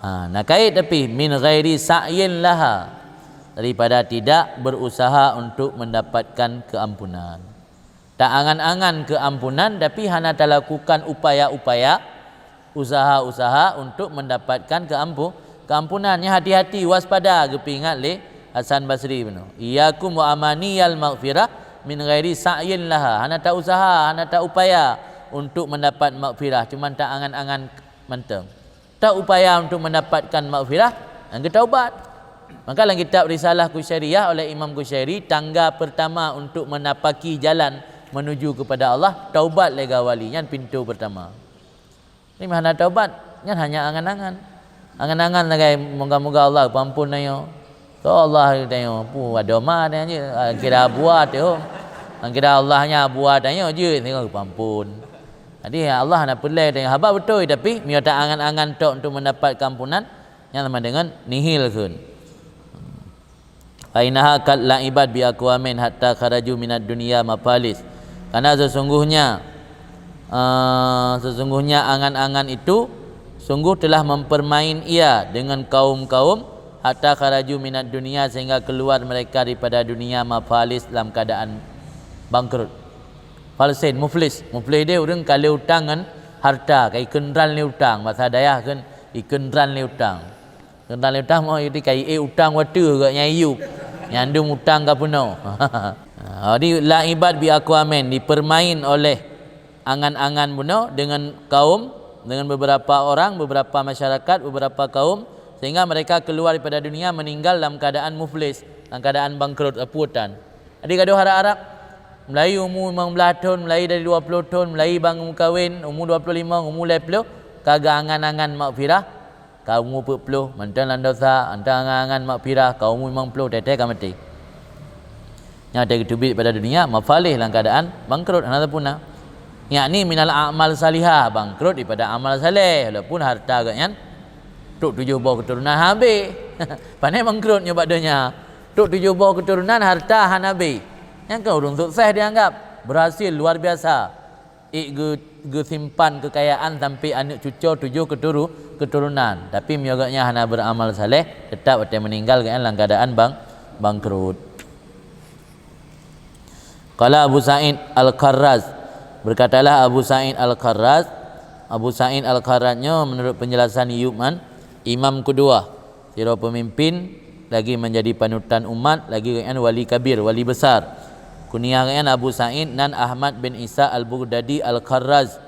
Ha, na kait tapi, "min ghairi sa'yin laha", daripada tidak berusaha untuk mendapatkan keampunan. Taangan-angan keampunan tapi hana talakukan upaya-upaya, usaha-usaha untuk mendapatkan keampu-, keampunan. Nyan hati-hati, waspada, geupeuingat lé Hasan Basri bunoe. "Iyyakum wa amaniyal maghfirah min ghairi sa'yin laha." Hana ta usaha, hana ta upaya untuk mendapat maghfirah, cuma ta angan-angan mantong. Ta upaya untuk mendapatkan maghfirah, nyang geutaubat. Maka lam kitab Risalah Kusyairiyah oleh Imam Kusyairi, tangga pertama untuk menapaki jalan menuju kepada Allah, taubat lé gawali, nyan pintu pertama. Ni hana taubat, nyan hanya angan-angan. Angan-angan sagai, moga-moga Allah peuampun tanyoe. Toh Allah tanyoe, pu adoma tanyoe je. Ah, kira buat tu. Ang kira Allah nya buat tanyoe je, tengok peuampun. Jadi Allah na peulai tanyoe. Haba beutôi, tapi meunyoe ta angan-angan tok untuk mendapat keampunan, nyan sama dengan nihil kheun. "Fa innaha qad la'ibat bi aqwamin hatta kharaju minad dunya mafalis." Karena sesungguhnya, eh, sesungguhnya angan-angan itu sungguh telah mempermain ia dengan kaum-kaum, hatta kharaju minad dunya, sehingga keluar mereka daripada dunia, mafalis, dalam keadaan bangkrut. Falsin, muflis. Muflis dia ureuëng ka lé utang ngon harta, ka ikheun ran lé utang. Bahasa dayah kheun ikheun ran lé utang. Teuntang lé utang, mau jadi kai, eh, utang watée geuh nyan yub. Nyandum utang ka peunoh. Jadi, la'ibat bi aqwamin, dipermain oleh angan-angan bunoe dengan kaum, dengan beberapa orang, beberapa masyarakat, beberapa kaum, sehingga mereka keluar daripada dunia meninggal dalam keadaan muflis, dalam keadaan bangkrut, aputan. Jadi, gadoh harap-harap, mulai umu limong belas thon, mulai dari dua puluh thon, mulai bang meukawen, umu dua puluh lima, umu lhée ploh, ka geuangan-angan maghfirah, ka umu peuet ploh, mantong lam dosa, mantong angan-angan maghfirah, ka umu limong ploh, teuh-teuh ka maté. Nyang teuh geuteubiet pada dunia, mafalih lam keadaan bangkrut, hana teupuna. Yakni minal a'mal salihah, bangkrut daripada amal saleh, walaupun harta geuh nyan trok tujoh boh keuturonan habéh. Pane bangkrut nyoe bak donya. Trok tujoh boh keuturonan, harta hana habéh. Nyang keu ureuëng sukses dianggap, berhasil luar biasa. Ik geu-, geusimpan keukayaan sampai aneuëk cucoe tujoh keuturu-, keuturonan. Tapi meunyoe geuhnyan hana beuramal saleh, teutap watée meuninggal geuhnyan lam keadaan bang-, bangkrut. Qala Abu Sa'id Al-Kharraz, berkatalah Abu Sa'id Al-Kharraz, Abu Sa'id Al-Kharraz nyoe menurut penjelasan Yubman, imam kedua. Sidroe peumimpin, lagi menjadi panutan umat, lagi geuhnyan wali kabir, wali besar. Kuniah geuhnyan Abu Sa'id nan Ahmad bin Isa Al-Baghdadi Al-Kharraz,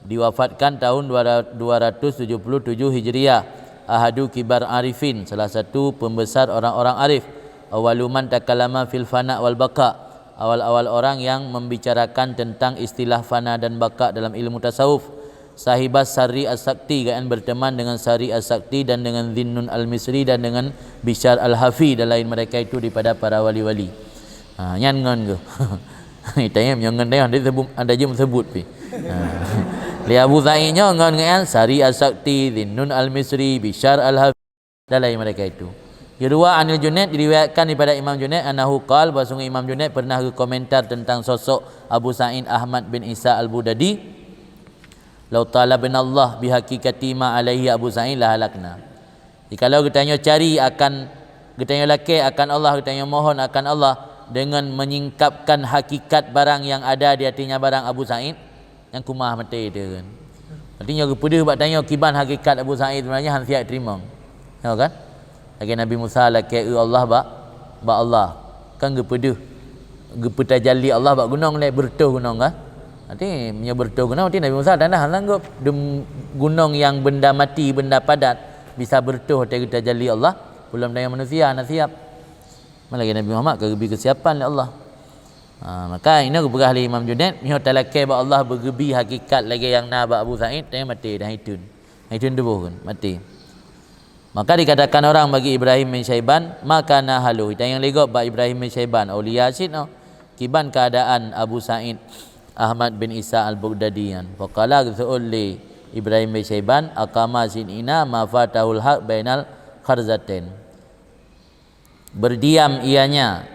diwafatkan tahun dua ra-, dua ratus tujuh puluh tujuh Hijriah, ahadu kibar arifin, salah satu pembesar orang-orang arif, awaluman takalama fil fana wal baka, awal-awal orang yang membicarakan tentang istilah fana dan baka dalam ilmu tasawuf. Sahibas Sari As-Sakti, geuhnyan berteman dengan Sari As-Sakti dan dengan Zinnun Al-Misri dan dengan Bishar Al-Hafi dan lain mereka itu daripada para wali-wali. Ha, nyan ngon geuh. Tanya nyoe ngon tanya, ada sebut, ada jeuem sebut pi. Ha. Li Abu Sa'id nyoe ngon geuhnyan Sari As-Sakti, Zinnun Al-Misri, Bishar Al-Hafi. Dan lain mereka itu. Yurwa anil Junaid, diriwayatkan daripada Imam Junaid, annahu qal, bahwa sungguh Imam Junaid pernah geukomentar tentang sosok Abu Sa'id Ahmad bin Isa Al-Baghdadi, "Lau talabnallah bihaqiqati ma alaihi Abu Sa'id lahalakna." Jikalau geutanyoe cari akan, geutanyoe lakée akan Allah, geutanyoe mohon akan Allah dengan menyingkapkan hakikat barang yang ada di hatinya barang Abu Sa'id, nyang kumah maté teuh kan. Berarti nyoe geupeudeuh bak tanyoe kiban hakikat Abu Sa'id sebenarnya han siat teurimong. Ya kan? Lagée Nabi Musa lakée eu Allah bak, bak Allah. Kan geupeudeuh, geupeutajali Allah bak gunong lé, beureutoh gunong kan? Berarti meunyoe beureutoh gunong, berarti Nabi Musa tanda han sanggob. Dem gunong nyang benda mati, benda padat, bisa beureutoh watée geutajali Allah, peulom tanyoe manusia hana siap. Lagée Nabi Muhammad ka geubri keusiapan lé Allah. Ha, maka inoe geupeugah lé Imam Junaid, meunyoe talakée bak Allah beugeubi hakikat lagée nyang na bak Abu Sa'id, tanyoe maté dan iteun. Iteun tuboh kan, maté. Maka dikatakan orang bagi Ibrahim bin Syaiban, "Ma kana haluhu?" Tanyong lé gob bak Ibrahim bin Syaiban, aulia cit nyoe, kiban keuadaan Abu Sa'id Ahmad bin Isa Al-Baghdadi nyan. Faqala, geuseuôt lé Ibrahim bin Syaiban aqama sinina ma fatahul haq bainal kharzatain. Berdiam ianya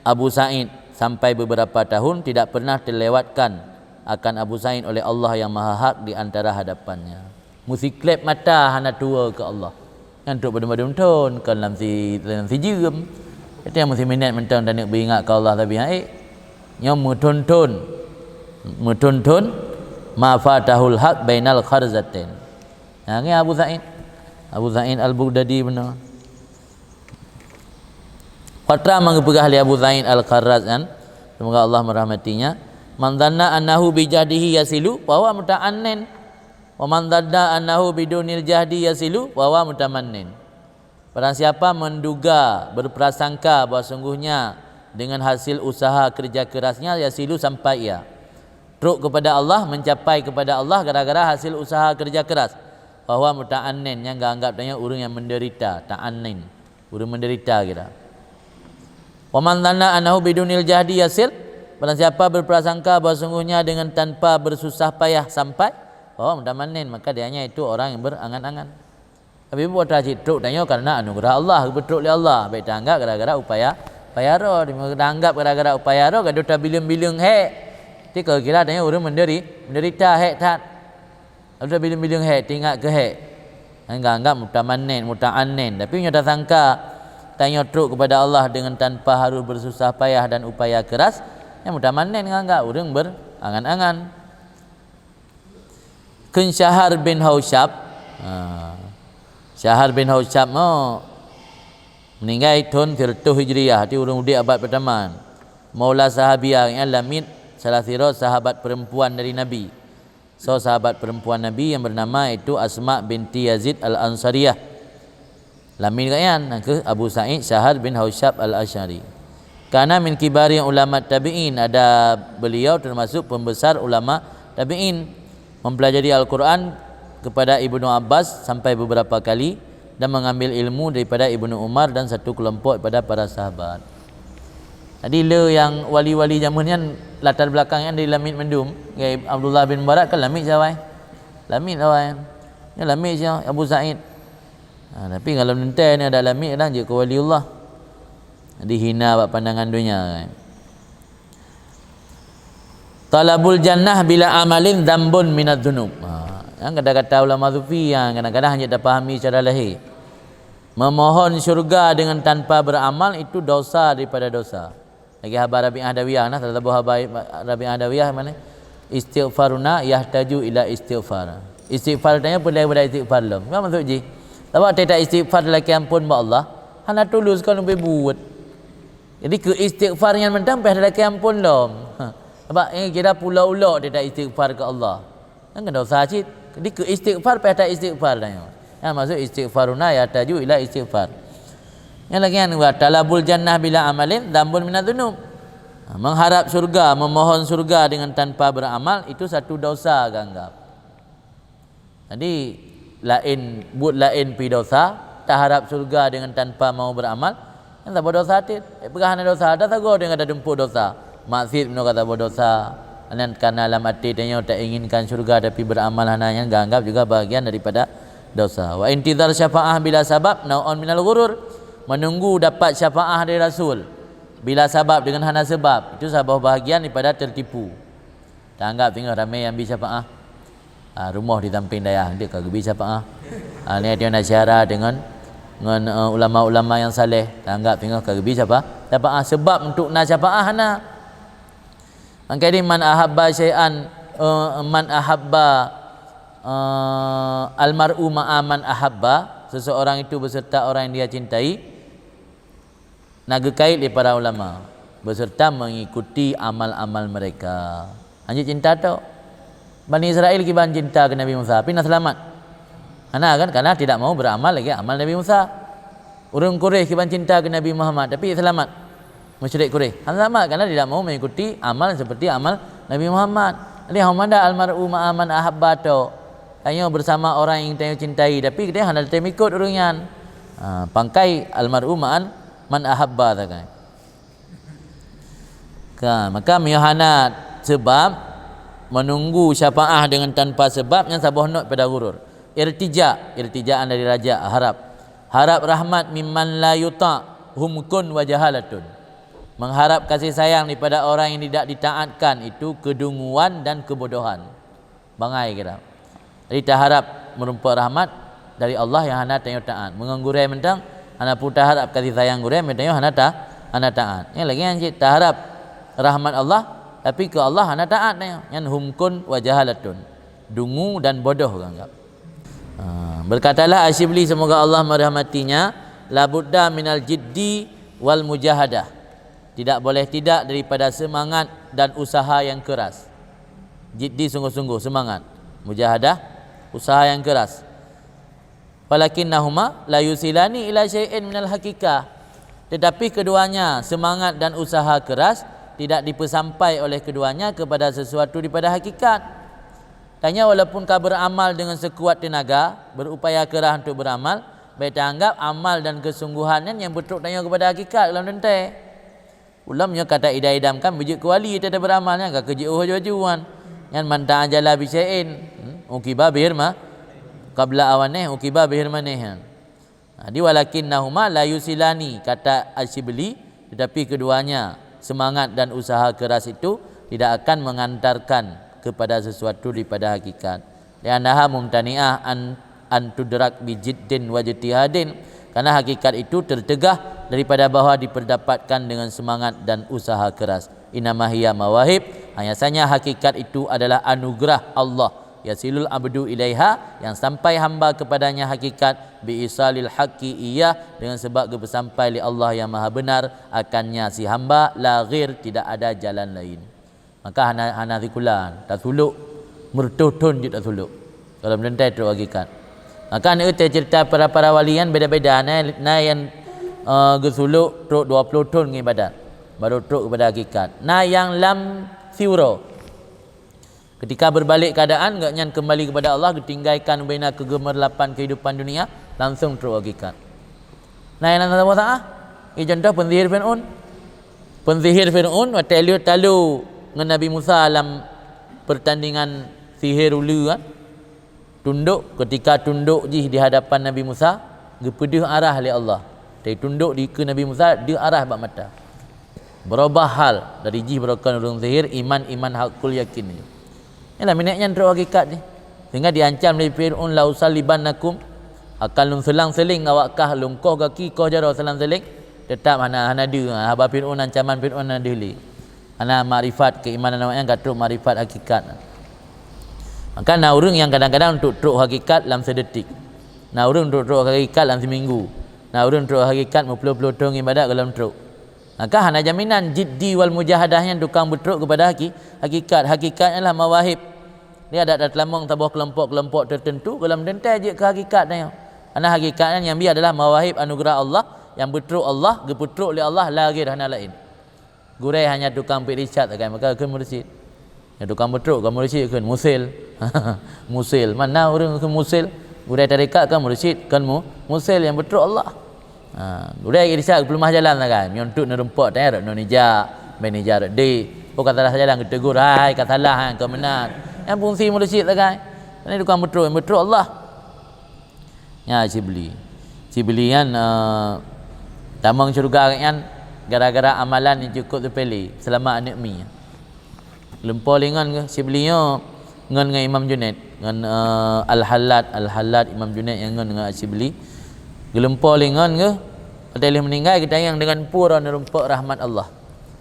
Abu Sa'id sampai beberapa tahun, tidak pernah terlewatkan akan Abu Sa'id oleh Allah yang Maha Hak di antara hadapannya. Meusiklep mata hana tuwoe keu Allah. Nyan trok padum-padum thon, kon lam si, lam sijeuem. Itu nyang meusiminét mantong taneuk beuingat keu Allah, tapi hana ék. Nyoe meuthon-thon, meuthon-thon ma fatahul haq bainal kharzatain. Nah, nyan Abu Sa'id. Abu Sa'id Al-Baghdadi beuna. Patra meupeugah lé Abu Sa'id Al-Kharraz nyan, semoga Allah merahmatinya, "Man dhanna annahu bi jahdihi yasilu, fa huwa muta'annin. Wa man dhanna annahu bidunil jahdi yasilu, fa huwa mutamannin." Barang siapa menduga, berprasangka bahwa sungguhnya dengan hasil usaha kerja kerasnya yasilu, sampai ia trok kepada Allah, mencapai kepada Allah gara-gara hasil usaha kerja keras, fa huwa muta'annin, nyang geuanggap tanyoe ureuëng nyang menderita, ta'annin, ureuëng menderita kira. Wa man dhanna annahu bidunil jahdi yasil, barang siapa berprasangka bahwa sungguhnya dengan tanpa bersusah payah sampai, fa huwa mutamannin, maka dianya itu orang yang berangan-angan. Tapi buet cit trok tanyoe karena anugerah Allah, geupeutreuk lé Allah. Bék tanggap gara-gara upaya, upaya droe. Tanggap gara-gara upaya droe, gadoh tabileueng-bileueng hék. Ti kira tanyoe ureuëng menderi-, menderita hék that. Lalu tabileueng-bileueng hék, tingat keu hék. Nyan geuanggap mutamannen, mutaannen. Tapi nyoe tasangka tanyoe trok kepada Allah dengan tanpa harus bersusah payah dan upaya keras, nyan mutamannen geuanggap ureuëng berangan-angan. Kheun Syahar bin Hausyab. Ha. Syahar bin Hausyab nyoe meuninggai thon sireutôh Hijriah, arti ureuëng udeb abad peutama. Maula Sahabiyah, nyan lamiet salah sidroe sahabat perempuan dari Nabi. Soe sahabat perempuan Nabi yang bernama itu Asma binti Yazid Al-Ansariyah. Lamiet gobnyan, nyan keuh Abu Sa'id Syahar bin Hausyab Al-Asy'ari. Kana min kibari ulama tabi'in, ada beliau termasuk pembesar ulama tabi'in. Mempelajari Al-Quran kepada Ibnu Abbas sampai beberapa kali dan mengambil ilmu daripada Ibnu Umar dan satu kelompok daripada para sahabat. Jadi le nyang wali-wali jameun nyan latar belakang nyan dari lamiet mandum. Abdullah bin Mubarak kan lamiet si awai. Lamiet awai. Nyan lamiet si Abu Sa'id. Ha, tapi kalau neuntée ni ada lamiet kadang jeuet keu waliullah. Jadi hina bak pandangan donya kan. Talabul jannah bila amalin dzambun minadz dzunub. Ha, nyan kata-kata ulama sufi nyang kadang-kadang hana tapahami secara lahé. Memohon syurga dengan tanpa beramal itu dosa daripada dosa. Lagée haba Rabi'ah Adawiyah, nah, salah saboh haba Rabi'ah Adawiyah meunan, "Istighfaruna yahtaju ila istighfar." Istighfar tanyoe peureulée daripada istighfar lom. Apa maksud jih? Sabab teuta istighfar lakée amphon bak Allah, hana tulus kon leubeh buet. Jadi keu istighfar nyan mantong payah lakée amphon lom. Ha. Sabab, eh, kira pula ulok teuta istighfar keu Allah. Nyan kan dosa cit. Jadi keu istighfar payah ta-istighfar tanyoe. Nyan maksud istighfaruna yahtaju ila istighfar. Nyan lagée nyan, wa talabul jannah bila amalin dzambun minadz dzunub. Ha, mengharap surga, memohon surga dengan tanpa beramal, itu satu dosa geuanggap. Jadi laén, buet laén pi dosa, taharap surga dengan tanpa mau beramal, nyan saboh dosa cit. Eh, peugah hana dosa, tasagoe deungon tateumpok dosa. Maksiet meunyoe ka saboh dosa, nyan kana lam até tanyoe tainginkan syurga tapi beramal hana, nyan geuanggap juga bahagian daripada dosa. Wa intizar syafaah bila sabab nau'un minal ghurur. Menunggu dapat syafaah dari Rasul bila sabab, dengan hana sebab, itu saboh bahagian daripada tertipu. Taanggap singoh ramé nyang bi syafaah. Ha, rumoh di sampéng dayah, deuek ka geubi syafaah. Ha, nyan na syedara deungon, ngon, eh, ulama-ulama nyang saleh, taanggap singoh ka geubi syafa-, syafaah. Sebab untuk na syafaah hana. Maka di man ahabba syai'an, eh, man ahabba, eh, almar'u ma'a man ahabba, seseorang itu beserta orang yang dia cintai. Na geukait lé para ulama, beserta mengikuti amal-amal mereka. Hanjeuet cinta tok. Bani Israel kiban cinta keu Nabi Musa, tapi na seulamat? Hana kan, karena tidak mau beramal lagée amal Nabi Musa. Ureuëng Quraisy kiban cinta keu Nabi Muhammad, tapi seulamat? Musyrik Quraisy hana seulamat karena tidak mau mengikuti amal seperti amal Nabi Muhammad. Jadi hana mada almar'u ma'a man ahabba tok. Tanyoe bersama orang yang tanyoe cintai, tapi kita hana teutem ikut ureuëng nyan. Ha, pangkai almar'u ma'an man ahabba sagai. Ka, maka meunyoe hana sebab, Menunggu syafaah dengan tanpa sebab, nyan saboh not pada ghurur. Irtija, irtijaan dari raja, harap. Harap rahmat mimman la yuta, humkun wa jahalatun. Mengharap kasih sayang daripada orang yang tidak ditaatkan itu kedunguan dan kebodohan. Bangai kira. Jadi taharap meurumpok rahmat dari Allah yang hana tanyoe taat. Meungon gurée mantong, hana peue taharap kasih sayang gurée, meutanyoe hana ta-, hana taat. Nyang lagée nyan cit, taharap rahmat Allah, tapi keu Allah hana taat tanyoe. Nyan humkun wa jahalatun. Dungu dan bodoh geuanggap. Ha, berkatalah Asyibli, semoga Allah merahmatinya, "Labudda minal jiddi wal mujahadah." Tidak boleh tidak daripada semangat dan usaha yang keras. Jiddi, sungguh-sungguh, semangat. Mujahadah, usaha yang keras. "Walakinnahuma la yusilani ila syai'in minal hakikah." Tetapi keduanya, semangat dan usaha keras, tidak dipesampai oleh keduanya kepada sesuatu daripada hakikat. Tanyoe walaupun ka beramal dengan sekuat tenaga, berupaya keras untuk beramal, bék taanggap amal dan kesungguhan nyan nyang beutrok tanyoe kepada hakikat dalam teuntée. Ulôn nyoe ka ta-idam-idamkan beujeuet keu wali, teuntée beramal nyan ka keujiôh laju-laju nyan. Nyan man ta'ajjala bi syai'in, hmm, uqiba bihirma-, qabla awanih, uqiba bihirmanih nyan. Nah, di "walakinnahuma la yusilani," kata Asyibli, tetapi keduanya, semangat dan usaha keras itu tidak akan mengantarkan kepada sesuatu daripada hakikat. "Li'annaha mumtani'ah an, an tudrak bi jiddin wa ijtihadin," karena hakikat itu tercegah daripada bahwa diperdapatkan dengan semangat dan usaha keras. "Innama hiya mawahib," hanya saja hakikat itu adalah anugerah Allah. "Yasilul abdu ilaiha," yang sampai hamba kepadanya hakikat, "bi isalil haqqi iyah," dengan sebab geupeusampai lé Allah yang Maha Benar akannya si hamba, "la ghair," tidak ada jalan lain. Maka hana, hana sikulan, tasulok, meureutoh thon jeuet tasulok. Kalau meulintèe trok hakikat. Maka neueu cerita para-para wali nyan beda-beda, na, na nyang, eh, geusulok trok dua ploh thon ngon ibadat, baru trok kepada hakikat. Na nyang lam siuroe. Ketika berbalik keadaan, gobnyan kembali kepada Allah, geutinggalkan ubena keugemerlapan kehidupan dunia, langsung trok hakikat. Na nyang lam saboh saah, i contoh peusihir Fir'aun. Peusihir Fir'aun watèe lheueh talo ngon Nabi Musa lam pertandingan sihir uleue, kan? Tundok, ketika tundok jih di hadapan Nabi Musa, geupeudeuh arah lé Allah. Watèe tundok dikeue Nabi Musa, deuh arah bak mata. Beurubah hal dari jih beurokon ureueng sihir, iman, iman hakul yakin. Nyan lam minèt nyan trok hakikat jih. Sehingga diancam lé Fir'aun, "La usallibannakum," akan lôn seulang-seuléng awak kah, lôn koh gaki, koh jaroe, seulang-seuléng, teutap hana, hana deuh. Ha, haba Fir'aun, ancaman Fir'aun hana deuh lé. Hana makrifat keimanan awak nyan, ka trok makrifat hakikat. Maka na ureueng nyang kadang-kadang untuk trok hakikat lam sidetik. Na ureueng untuk trok hakikat lam siminggu. Na ureueng trok hakikat meuploh-ploh thon ibadat gohlom trok. Maka hana jaminan jiddi wal mujahadah nyan tukang beutrok keupada haki-, hakikat. Hakikat nyan lah mawahib. Dia adak tateulamong saboh keulompok-keulompok teuteuntu gohlom teuntèe jeuet keu hakikat nyan. Karena hakikat nyan nyang bi adalah mawahib anugerah Allah, nyang beutrok Allah, geupeutrok lé Allah, la ghair, hana laén. Gurèe hanya tukang piet ricat sagai, maka kheun mursyid. Nyang tukang beutrok kheun mursyid, kheun musil. Musil. Mana ureueng kheun musil? Gurèe tarekat kheun mursyid, kheun mu-, musil nyang beutrok Allah. Ha, gurèe irsyad geupeuleumah jalan sagai. Meunyoe enteuk neurumpok, tanyong rot nyoe nijak, bèk nijak rot di. Oh, ka salah jalan, geutegur, "Hai, ka salah, hai, ka meunan." Nyan fungsi mursyid sagai. Nyan tukang beutrok, nyang beutrok Allah. Nyan Asyibli. Asyibli nyan, eh, tamong syeuruga gobnyan gara-gara amalan nyang cukup teupilé, seulamat aneuk mi. Geulumpo lé ngon geuh, Asyibli nyoe ngon, ngon Imam Junaid, ngon, eh, Al-Hallaj, Al-Hallaj Imam Junaid nyang ngon, ngon Asyibli. Geulumpo lé ngon geuh, watèe lheueh meuninggai geutanyong deungon peue droe neurumpok rahmat Allah.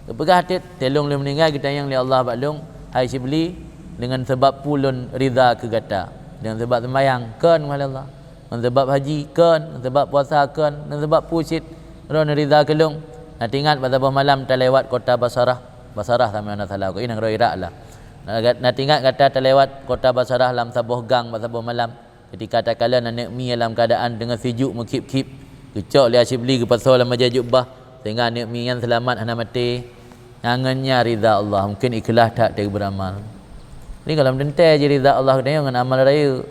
Geupeugah teuk, "Teulông lôn meuninggai geutanyong lé Allah bak lôn, hai Asyibli, deungon sabab peue lôn ridha keu gata? Deungon sabab seumayang, kon, wahai Allah. Ngon sabab haji, kon. Ngon sabab puasa, kon. Ngon sabab peue cit droeneuh ridha keu lôn?" Na teuingat bak saboh malam talewat kota Basarah. Basarah, sampoe hana salah, keu inong droe Irak lah. Na, na teuingat gata talewat kota Basarah lam saboh gang bak saboh malam. Ketika takalon aneuk mi lam keuadaan teungoh sijuek meukhip-khip, geucok lé Asyibli geupasoe lam bajèe jubah, sehingga aneuk mi nyan seulamat hana maté. Nyan ngon nyan ridha Allah, mungken ikhlaih that teuk beuramal. Jadi gohlom teuntèe jih ridha Allah keu tanyoe ngon amal rayeuk.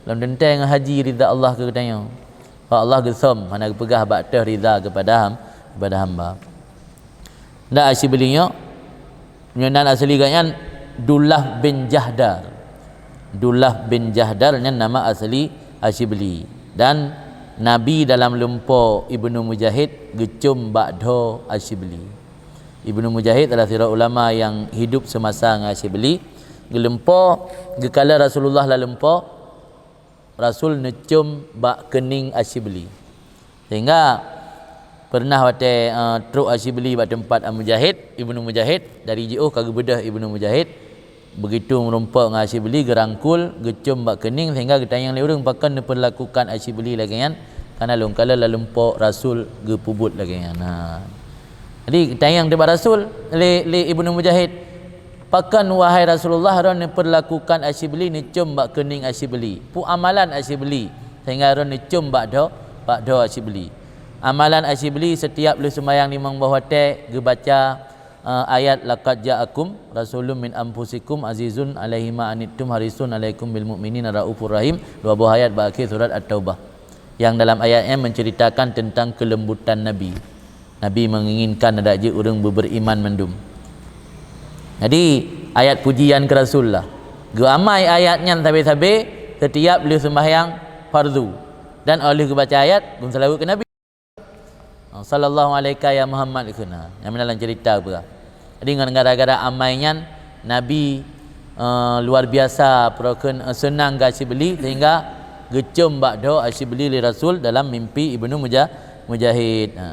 Gohlom teuntèe ngon haji ridha Allah keu tanyoe. Sebab Allah geusöm, hana geupeugah bak teuh ridha keupada ham-, keupada hamba. Ndak Asyibli nyoe, nyoe nan asli gobnyan Dullah bin Jahdar. Dullah bin Jahdar nyan nama asli Asyibli. Dan Nabi dalam lumpo Ibnu Mujahid geucom bak dho Asyibli. Ibnu Mujahid adalah sidroe ulama nyang hidup semasa ngon Asyibli. Geulumpo, geukala Rasulullah lam lumpo, Rasul neucom bak keuning Asyibli. Sehingga pernah watée, eh, trok Asyibli bak teumpat Mujahid, Ibnu Mujahid, dari jiôh ka geubeudôh Ibnu Mujahid, begitu meurumpok ngon Asyibli, geurangkul, geucom bak keuning, sehingga geutanyong lé ureuëng pakon neupeurlakukan Asyibli lagée nyan, karena lôn kalon lam lumpo Rasul geupeubuet lagée nyan. Ha. Jadi geutanyong teubak Rasul lé, lé Ibnu Mujahid, "Pakon, wahai Rasulullah, droen neupeurlakukan Asyibli, neucom bak keuning Asyibli? Peue amalan Asyibli sehingga droen neucom bak dho, bak dho Asyibli?" Amalan Asyibli, setiap lheueh seumayang limong boh watée geubaca, eh, ayat, "Laqad ja'akum rasulun min anfusikum azizun alaihi ma anittum harisun alaikum bil mu'minina raufur rahim," dua boh ayat bak akhé surat At-Taubah. Yang dalam ayat nyan menceritakan tentang kelembutan Nabi. Nabi menginginkan adak jeuet ureuëng beuberiman mandum. Jadi, ayat pujian keu Rasulullah. Geuamai ayat nyan sabe-sabe setiap lheueh seumayang fardu. Dan óh lheueh geubaca ayat, geuseulaweuet keu Nabi. "Sallallahu alaika ya Muhammad," kheun. Nyang meunan lam cerita peue. Jadi ngon gara-gara amai nyan, Nabi, eh, luar biasa peurokon, eh, seunang keu Asyibli sehingga geucom bak dho Asyibli lé Rasul dalam mimpi Ibnu Muja-, Mujahid. Ha,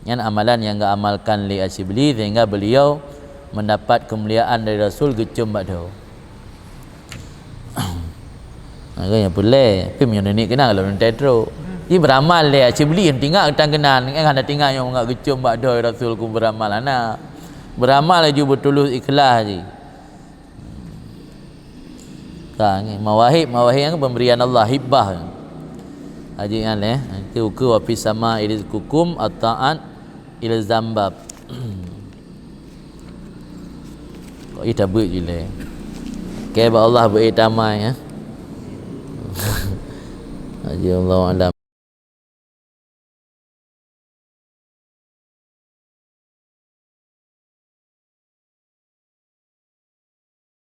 nyan amalan nyang geuamalkan lé Asyibli sehingga beliau mendapat kemuliaan dari Rasul geucom bak dho. Agaknya pulai, tapi meunyoe nenek kenal kalau nanti teruk. Jadi beramal lé Asyibli yang tinggal tang kenal, kan hana tinggal nyang ngak geucom bak dho Rasul ku beramal hana. Beramal laju beutulus ikhlas ji. Ka ni mawahib, mawahib kan pemberian Allah, hibbah. Haji kan eh, itu ke wa fis sama rizqukum at-ta'at ilzam bab. Kok ih tabeuet je lé. Oke, bak Allah beuet tamai ya. Haji Allahu alam.